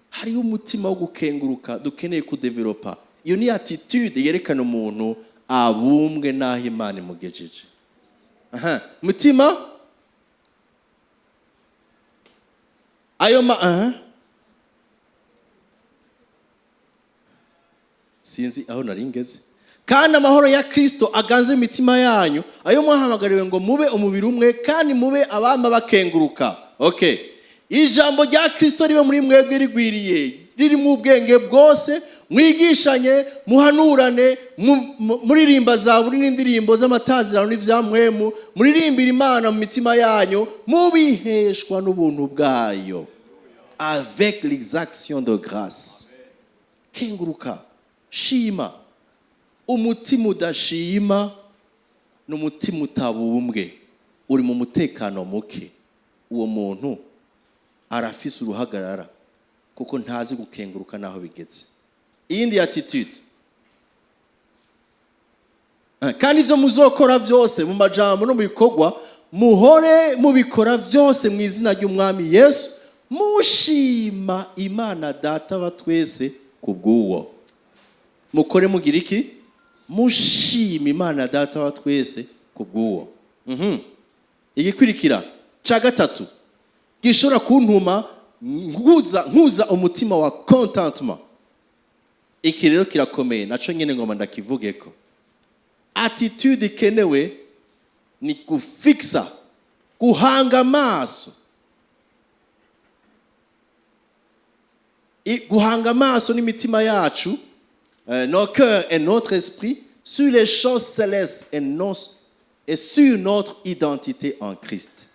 Hariho umutima wo gukenguruka dukeneye kudevelopa. Iyo ni attitude yerekana umuntu abumbwe n'aho Imana imugejeje. Aha, mutima ayo ma, aha. Sinzi aho nari ngeze. "Kandi amahoro ya Kristo aganze imitima yanyu, ayo mwahamagariwe ngo mube umubiri umwe, kandi mube abama bakenguruka." Okay, "Ijambo rya Kristo ribe muri mwebwe rigwiriye, ririmo ubwenge bwose, mwigishanye, muhanurane, muririmba zaburi n'indirimbo z'amatazirano n'ivyamwemu, muririmbira Imana mu mitima yanyu, mubiheshwa n'ubuntu bwayo." Avec les actions de grâce. Kenguruka, shima. Umutima udashima ni umutima utabumbwe, uri mu mutekano muke. Uwo muntu arafise uruhagarara kuko ntazi gukenguruka n'aho bigeze. Iyindi attitude: "Kandi ibyo muzokora byose mu majambo no mu bikorwa, muhore mubikora byose mu izina ry'Umwami Yesu, mushima Imana Data wa twese ku bw'uwo." Mukore mugira iki? Mushima Imana Data wa twese ku bw'uwo. Igikurikira cya gatatu gishobora kuntuma nkuza umutima wa contentement, iki rero kirakomeye, naco nyene ngoma ndakivugeko. Attitude ikenewe ni gufixa, guhanga amaso. Guhanga amaso n'imitima yacu, nos cœurs et notre esprit sur les choses célestes et sur notre identité en Christ.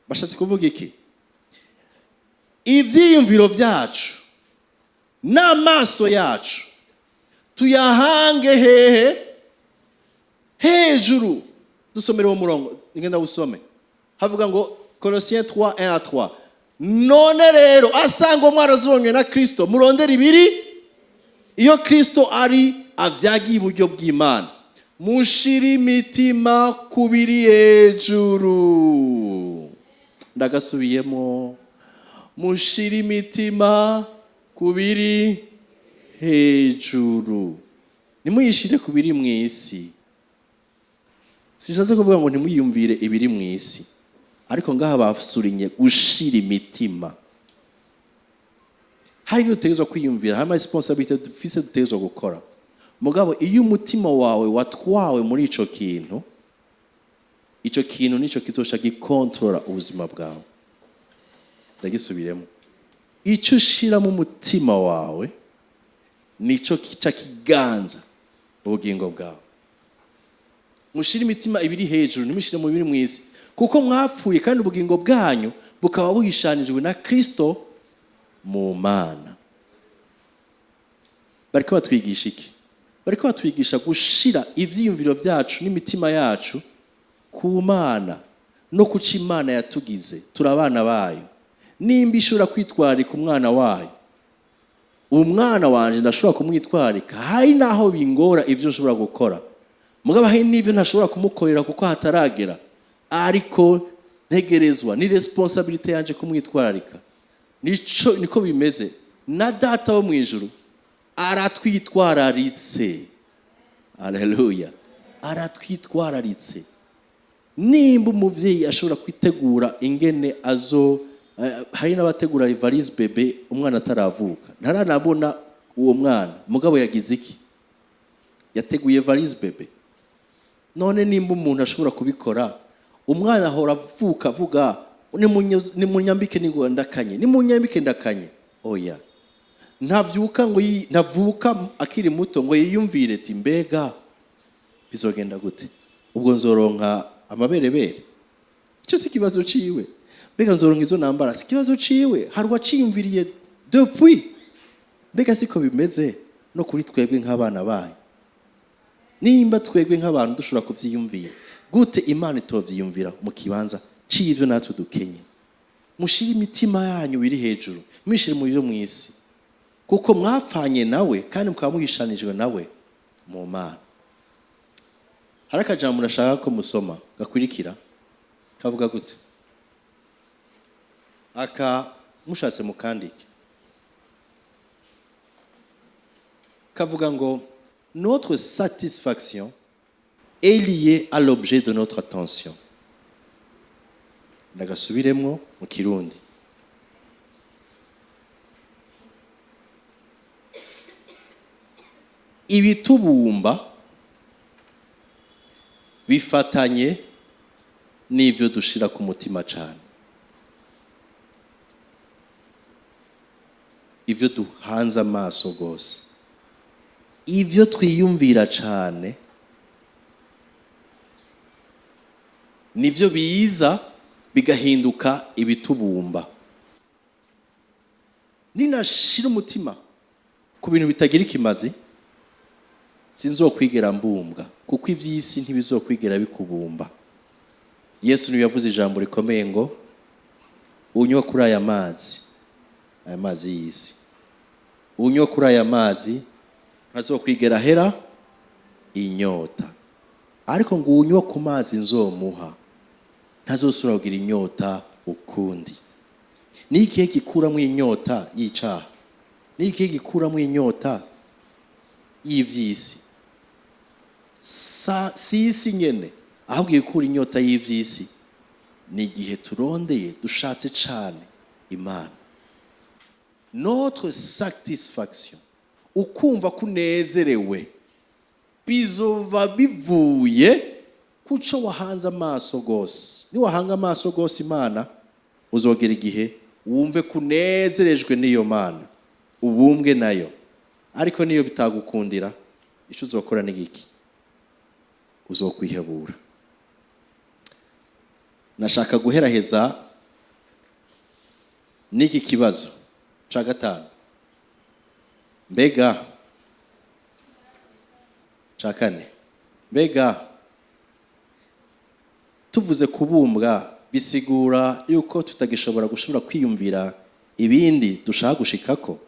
Bashatse kuvuga iki? Ibyiyumviro byacu n'amaso yacu tuyahange hehe? Hejuru. Dusomere uwo murongo, ngenda usome. Havuga ngo, Colossiens 3, 1 à 3: "None rero asanga mwarazuranywe na Kristo, murondera ibiri iyo Kristo ari avyagiye iburyo bw'Imana. Mushire imitima ku biri hejuru." Ndagasubiyemo: mushire imitima ku biri hejuru, ntimuyishire ku biri mu isi. Sishatse kuvuga ngo ntimwiyumvire ibiri mu isi, ariko ngaha basurinye gushira imitima. Hari ibyo dutegerezwa kwiyumvira, hari ama responsabilités dufise dutegerezwa gukora. Mugabo iyo umutima wawe watwawe muri ico kintu, ico kintu nico kizoca gikontorora ubuzima bwawe. Ndagisubiremo: icyo ushiramo umutima wawe nico kica kiganza ubugingo bwawe. "Mushire imitima ibiri hejuru, ntimushire mu biri mu isi, kuko mwapfuye kandi ubugingo bwanyu bukaba buhishanijwe na Kristo mu Mana." Bariko batwigisha iki? Bariko batwigisha gushira ivyiyumviro byacu n'imitima yacu ku Mana no kuca Imana yatugize. Turi abana bayo. Nimba ishobora kwitwararika umwana wayo, umwana wanje ndashobora kumwitwararika. Hari naho bingora ibyo nshobora gukora, mugabo hari n'ibyo ntashobora kumukorera kuko hataragera, ariko ntegerezwa, ni responsabilité yanje kumwitwararika. Nico niko bimeze na Data wo mu ijuru, aratwitwararitse. Aleluya, aratwitwararitse. Nimba umuvyeyi ashobora kwitegura ingene azo, hari n'abategura valise bébé umwana ataravuka, ntaranabona uwo mwana, mugabo yagize iki? Yateguye valise bébé. None nimba umuntu ashobora kubikora, umwana ahora avuka avuga: "Nimunyambike, ni ndakanye, nimunyambike, ndakanye." Oya, ntavyuka ngo ntavuka akiri muto ngo yiyumvire ati: "Mbega bizogenda gute? Ubwo nzoronka amaberebere?" Icyo si ikibazo ciwe. "Mbega nzoronka izo nambara?" Si ikibazo ciwe. Hari uwaciyumviriye depuis. Mbega siko bimeze no kuri twebwe nk'abana bayo? Nimba twebwe nk'abantu dushobora kuvyiyumvira, gute Imana itovyiyumvira mu kibanza c'ivyo natwe dukenye? Mushire imitima yanyu biri hejuru, mwishire mu byo mw'isi, kuko mwapfanye nawe kandi mukaba muhishanijwe nawe mu Mana. Hari akajambo nashaka ko musoma gakurikira, kavuga gute? Aka mushatse mukandike. Kavuga ngo: "Notre satisfaction est liée à l'objet de notre attention." Ndagasubiremwo mu Kirundi. Ibitubumba bifatanye n'ibyo dushira ku mutima cyane, ibyo duhanze amaso rwose, ibyo twiyumvira cyane, nibyo biza bigahinduka ibitubumba. Ninashira umutima ku bintu bitagira ikimazi, sinzokwigera mbumbwa, kuko iby'isi ntibizokwigera bikubumba. Yesu niwe yavuze ijambo rikomeye ngo: "Unywa kuri aya mazi, aya mazi y'isi, unywa kuri aya mazi ntazokwigera ahera inyota, ariko ngo unywa ku mazi nzomuha ntazosubira kugira inyota ukundi." Ni ikihe gikuramo inyota y'icaha? Ni ikihe gikuramo inyota y'ivy'isi? Si isi nyene, ahubwo igikura inyota y'ivy'isi ni igihe turondeye, dushatse cane Imana. Notre satisfaction, ukumva ko unezerewe, bizova bivuye kuco wahanze amaso gose. Niwahanga amaso gose Imana, uzogera igihe wumve kunezerejwe n'iyo Mana, ubumbwe nayo. Ariko niyo bitagukundira, ico uzokora ni giki? Uzokwihebura. Nashaka guheraheza n'iki kibazo ca gatanu, mbega ca kane. Mbega tuvuze kubumbwa, bisigura yuko tutagishobora gushobora kwiyumvira ibindi dushaka gushikako?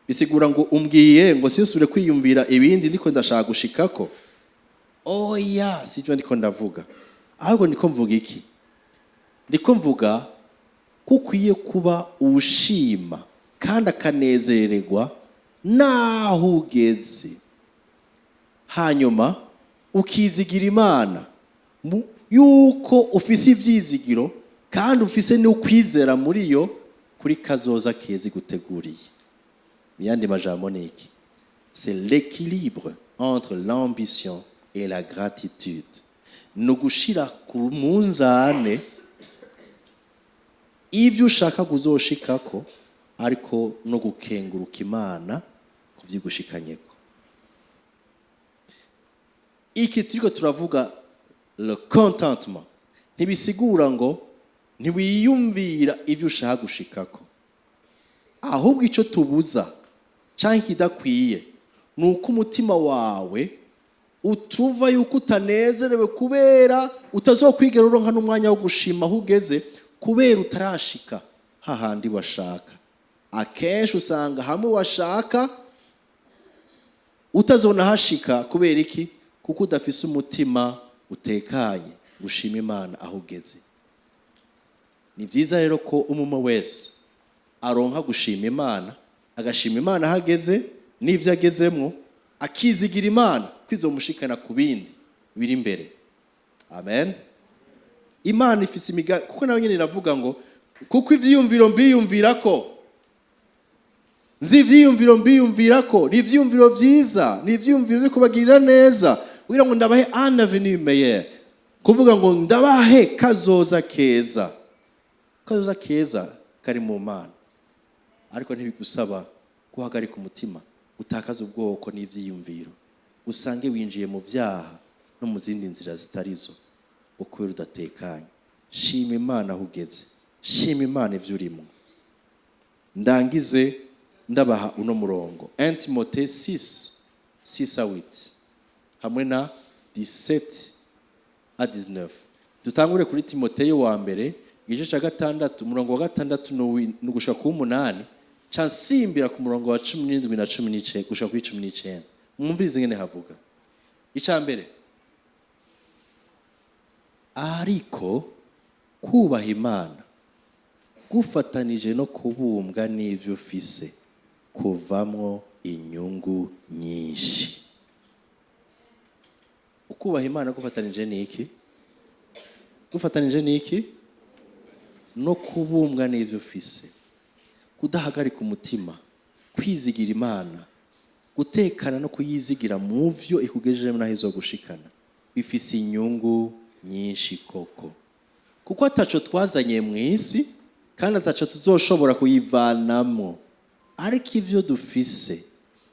Bisigura ngo umbwiye ngo sinsubire kwiyumvira ibindi ndiko ndashaka gushikako? Oya, sivyo ndiko ndavuga. Ahubwo ndiko mvuga iki? Ndiko mvuga ko ukwiye kuba ushima kandi akanezererwa naho ugeze, hanyuma ukizigira Imana yuko ufise ivyizigiro kandi ufise n'ukwizera muri yo kuri kazoza keza iguteguriye. Mu yandi majambo ni iki? C'est l'équilibre entre l'ambition et la gratitude. Ni ugushira ku munzane ivyo ushaka kuzoshikako, ariko no gukenguruka Imana kuvyigushikanyeko. Iki turiko turavuga, le contentement, ntibisigura ngo ntiwiyumvira ivyo ushaka gushikako. Ahubwo ico tubuza canke ikidakwiye ni uko umutima wawe utuva yuko utanezerewe kubera utazokwigera uronka n'umwanya wo gushima aho ugeze, kubera utarashika hahandi washaka. Akenshi usanga hamwe washaka utazonahashika. Kubera iki? Kuko udafise umutima utekanye gushima Imana aho ugeze. Ni byiza rero ko umwe wese aronka gushima Imana, agashima Imana aho ageze n'ibyo agezemwo, akizigira Imana kwizomushikana ku bindi biri imbere. Amen. Imana ifise imigambi, kuko nawe nyine iravuga ngo: "Kuko ivyiyumviro mbiyumvira ko Nzi ivyiyumviro mbiyumvira ko ni ivyiyumviro vyiza, ni ivyiyumviro byo kubagirira neza, kugira ngo ndabahe un avenir meilleur, kuvuga ngo ndabahe kazoza keza. Kazoza keza kari mu Mana, ariko ntibigusaba guhagarika umutima, gutakaza ubwoko n'ivyiyumviro, usange winjiye mu vyaha no mu zindi nzira zitarizo ukubera udatekanye. Shima Imana aho ugeze, shima Imana ivyo urimo. Ndangize ndabaha uno murongo, 1 Timothée 6, 6 à 8 hamwe na 17 à 19. Dutangure kuri Timoteyo wa mbere, igice cya 6, umurongo wa 6 n'ugushika ku 8, ca nsimbira ku murongo wa 17 na 19 gushika kuri 19. Mwumvirize ingene havuga. Ica mbere, ariko kubaha Imana gufatanije no kubumbwa n'ivyo ufise kuvamwo inyungu nyinshi. Ukubaha Imana gufatanije n'iki? Gufatanije n'iki? No kubumbwa n'ivyo ufise, kudahagarika umutima, kwizigira Imana, gutekana no kuyizigira mu vyo ikugejejemo naho izogushikana, bifise inyungu nyinshi koko, kuko ataco twazanye mu isi kandi ataco tuzoshobora kuyivanamo. Ariko ivyo dufise,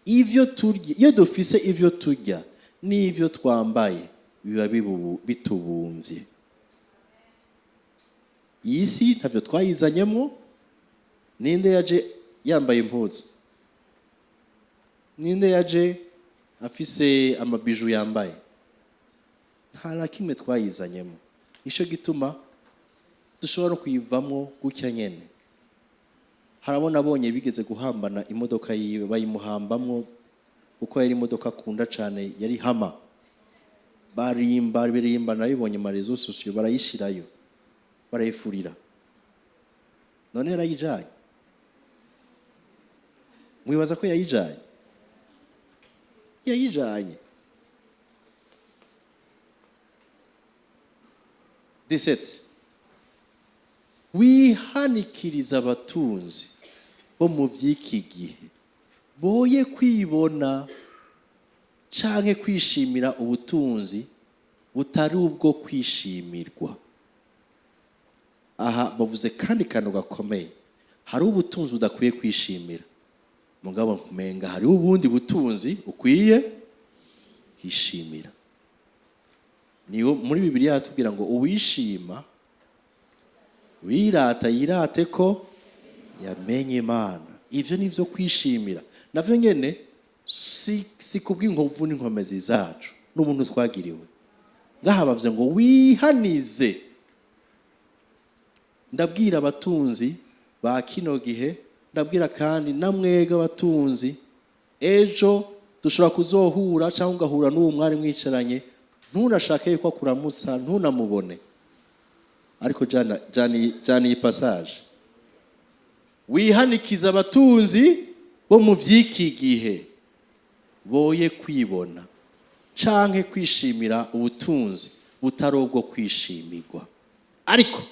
ivyo turya, iyo dufise ivyo turya n'ivyo twambaye, biba bitubumvye. Iyi si ntavyo twayizanyemo. Ninde yaje yambaye impuzu? Ninde yaje afise ama bijoux yambaye? Nta na kimwe twayizanyemo. Nico gituma dushobora no kuyivamo gutya nyene. Harabona abonye bigeze guhambana imodoka yiwe, bayimuhambamwo kuko yari imodoka akunda cane, yari Hummer. Barimba birimba, nabibonye ma réseaux sociaux, barayishirayo, barayifurira. None yarayijanye? Mwibaza ko yayijanye? Yayijanye. 17, wihanikiriza abatunzi bo mu by'iki gihe boye kwibona canke kwishimira ubutunzi butari ubwo kwishimirwa. Aha bavuze kandi kantu gakomeye: hari ubutunzi udakwiye kwishimira, mugabo kumenga hariho ubundi butunzi ukwiye kwishimira. Niyo muri Bibiliya hatubwira ngo uwishima wirata yirate ko yamenye Imana. Ivyo ni vyo kwishimira navyo nyene, si kubw'inkovu n'inkomezi zacu n'ubuntu twagiriwe. Ngaha bavuze ngo wihanize. Ndabwira abatunzi ba kino gihe, ndabwira kandi namwega abatunzi, ejo dushobora kuzohura cyangwa ugahura n'uwo mwari mwicaranye, ntunashake yuko akuramutsa, ntunamubone, ariko jana jana jana iyi passage: wihanikiza abatunzi bo mu vy'iki gihe boye kwibona canke kwishimira ubutunzi butari ubwo kwishimirwa, ariko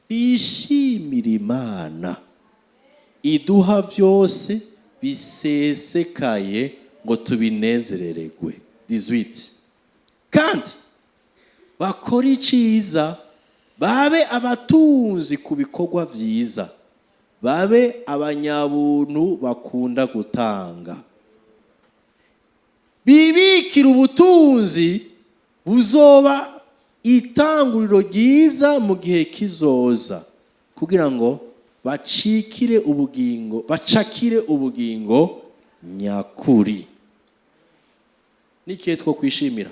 bishimira Imana iduha byose bisesekaye ngo tubinezerererwe. 18, kandi bakora iciza, babe abatunzi ku bikorwa byiza, babe abanyabuntu bakunda gutanga, bibikira ubutunzi buzoba itanguriro ryiza mu gihe kizoza, kugira ngo bacikire ubugingo, bacakire ubugingo nyakuri. N'ikihe two kwishimira?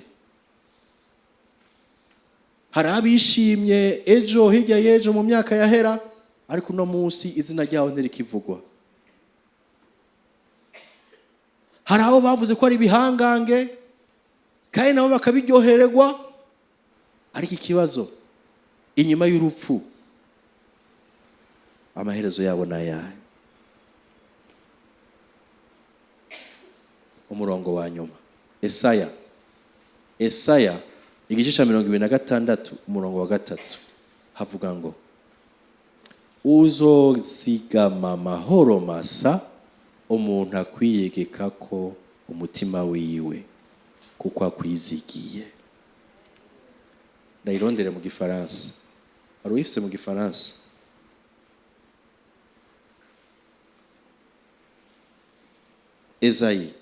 Hari abishimye ejo, hirya y'ejo, mu myaka yahera, ariko uno munsi izina ryabo ntirikivugwa. Hari abo bavuze ko ari ibihangange kandi nabo bakabiryohererwa, ariko ikibazo, inyuma y'urupfu amaherezo yabo ni ayahe? Umurongo wa nyuma, Esaya, Esaya igice cya 26, umurongo wa 3, havuga ngo uzozigama amahoro masa. Umuntu akwiyegeka ko umutima wiwe kuko akwizigiye. Ndayirondere mu Gifaransa. Hari uwifise mu Gifaransa? Esayi.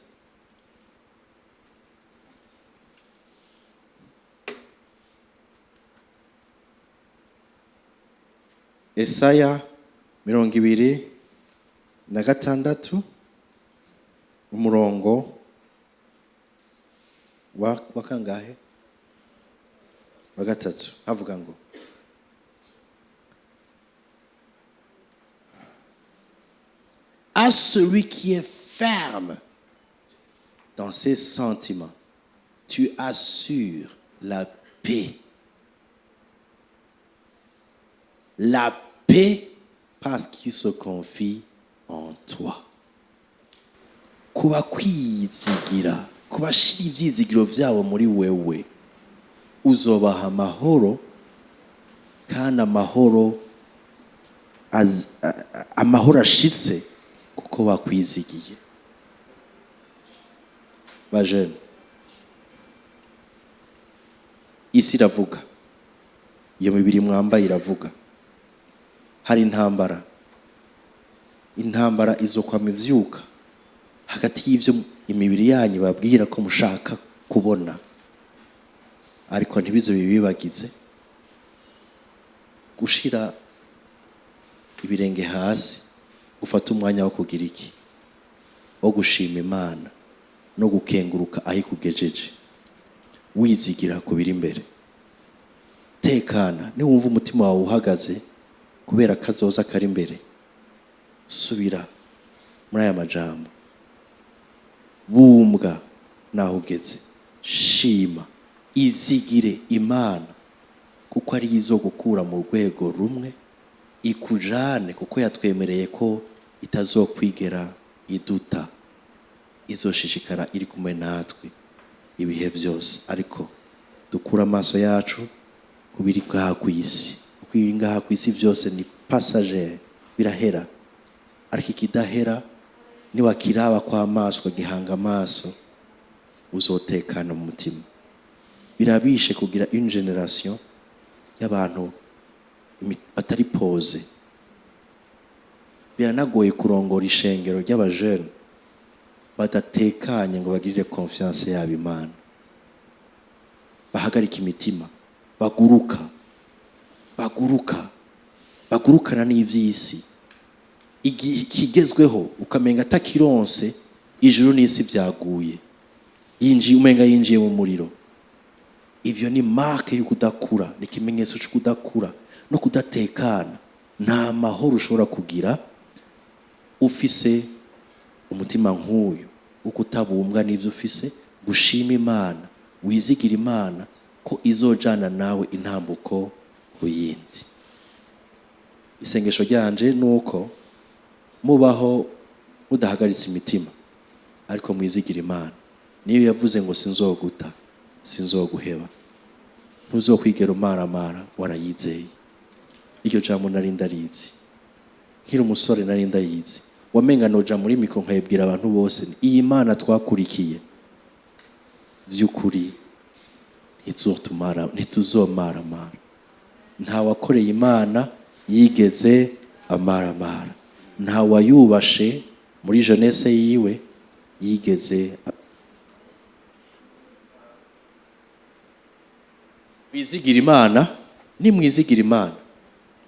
Esaya 26, umurongo wa kangahe? Wa 3. Havuga ngo: À celui qui est ferme dans ses sentiments, tu assures la paix. La paix parce qu'il se confie en toi. Kuba kwizigira, kubashira ivyizigiro vyabo muri wewe, uzobaha amahoro, kandi amahoro amahoro ashitse kuko bakwizigiye. Bajene, isi iravuga, iyo mibiri mwambaye iravuga. Hari intambara, intambara izokwama ivyuka hagati y'ivyo imibiri yanyu babwira ko mushaka kubona, ariko ntibize bibibagize gushira ibirenge hasi, ufate umwanya wo kugira iki? Wo gushima Imana no gukenguruka aho ikugejeje, wizigira ku biri imbere. Tekana, niwumva umutima wawe uhagaze kubera kazoza kari imbere, subira muri aya majambo: bumbwa naho ugeze, shima, izigire Imana, kuko ari izo gukura mu rwego rumwe ikujane, kuko yatwemereye ko itazokwigera iduta, izoshishikara iri kumwe natwe ibihe byose. Ariko dukura amaso yacu ku biri ngaha ku isi, kuko ibiri ngaha ku isi byose ni passager, birahera. Ariko ikidahera niwakiraba kw'amaso, ukagihanga amaso, uzotekana mu mutima. Birabishe kugira une génération y'abantu batari posés. Biranagoye kurongora ishengero ry'abajene badatekanye ngo bagirire confiance yabo Imana, bahagarika imitima, baguruka, baguruka, bagurukana n'ivy'isi. Igihe kigezweho ukamenga atakironse, ijuru n'isi vyaguye, yinjiye, umenga yinjiye mu muriro. Ivyo ni marque yo kudakura, ni ikimenyetso cyo kudakura no kudatekana. Nta mahoro ushobora kugira ufise umutima nk'uyu wo kutabumbwa n'ivyo ufise. Gushima Imana, wizigira Imana ko izojana nawe intambuko ku yindi. Isengesho ryanje nuko mubaho mudahagaritse imitima, ariko mwizigira Imana. Niyo yavuze ngo sinzoguta, sinzoguheba, ntuzokwigera umaramara, warayizeye. Iryo jambo nari ndarizi nkiri umusore, nari ndayizi, wamenga noja muri micro nkayibwira abantu bose: iyi Mana twakurikiye vy'ukuri ntituzotumara, ntituzomaramara. Nta wakoreye Imana yigeze amaramara, nta wayubashe muri jeunesse yiwe yigeze. Wizigira Imana, nimwizigira Imana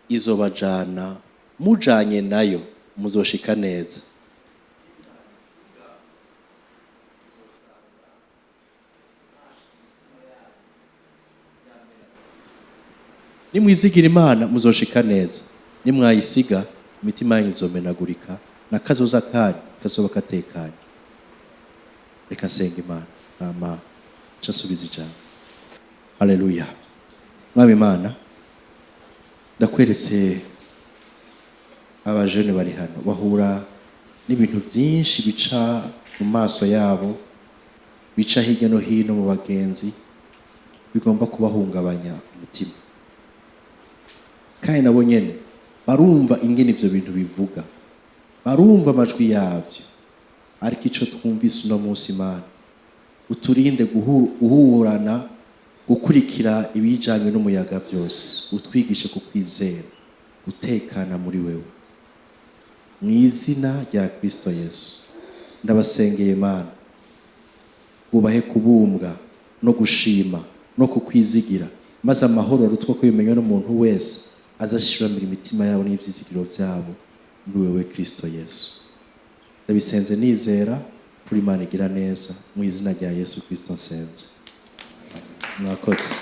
izobajana, mujanye nayo muzoshika neza. Nimwizigira Imana muzoshika neza, nimwayisiga imitima yanyu izomenagurika na kazoza kanyu kazoba katekanye. Reka nsenga Imana, hama nca nsubiza ijambo. Haleluya. Mwami Imana, ndakweretse abajene bari hano, bahura n'ibintu byinshi bica mu maso yabo, bica hirya no hino mu bagenzi, bigomba kubahungabanya umutima. Kandi nabo nyene barumva ingene ivyo bintu bivuga, barumva amajwi yavyo. Ariko ico twumvise uno munsi, Imana, uturinde guhurana, gukurikira ibijanye n'umuyaga byose. Utwigishe kukwizera, gutekana muri wewe, mu izina rya Kristo Yesu. Ndabasengeye Mana, ubahe kubumbwa no gushima no kukwizigira, maze amahoro arutwa ko bimenywa n'umuntu wese azashiramira imitima yabo n'ibyizigiro byabo muri wewe Kristo Yesu. Ndabisenze nizera kuri Imana igira neza, mu izina rya Yesu Kristo nsenze. Mwakoze.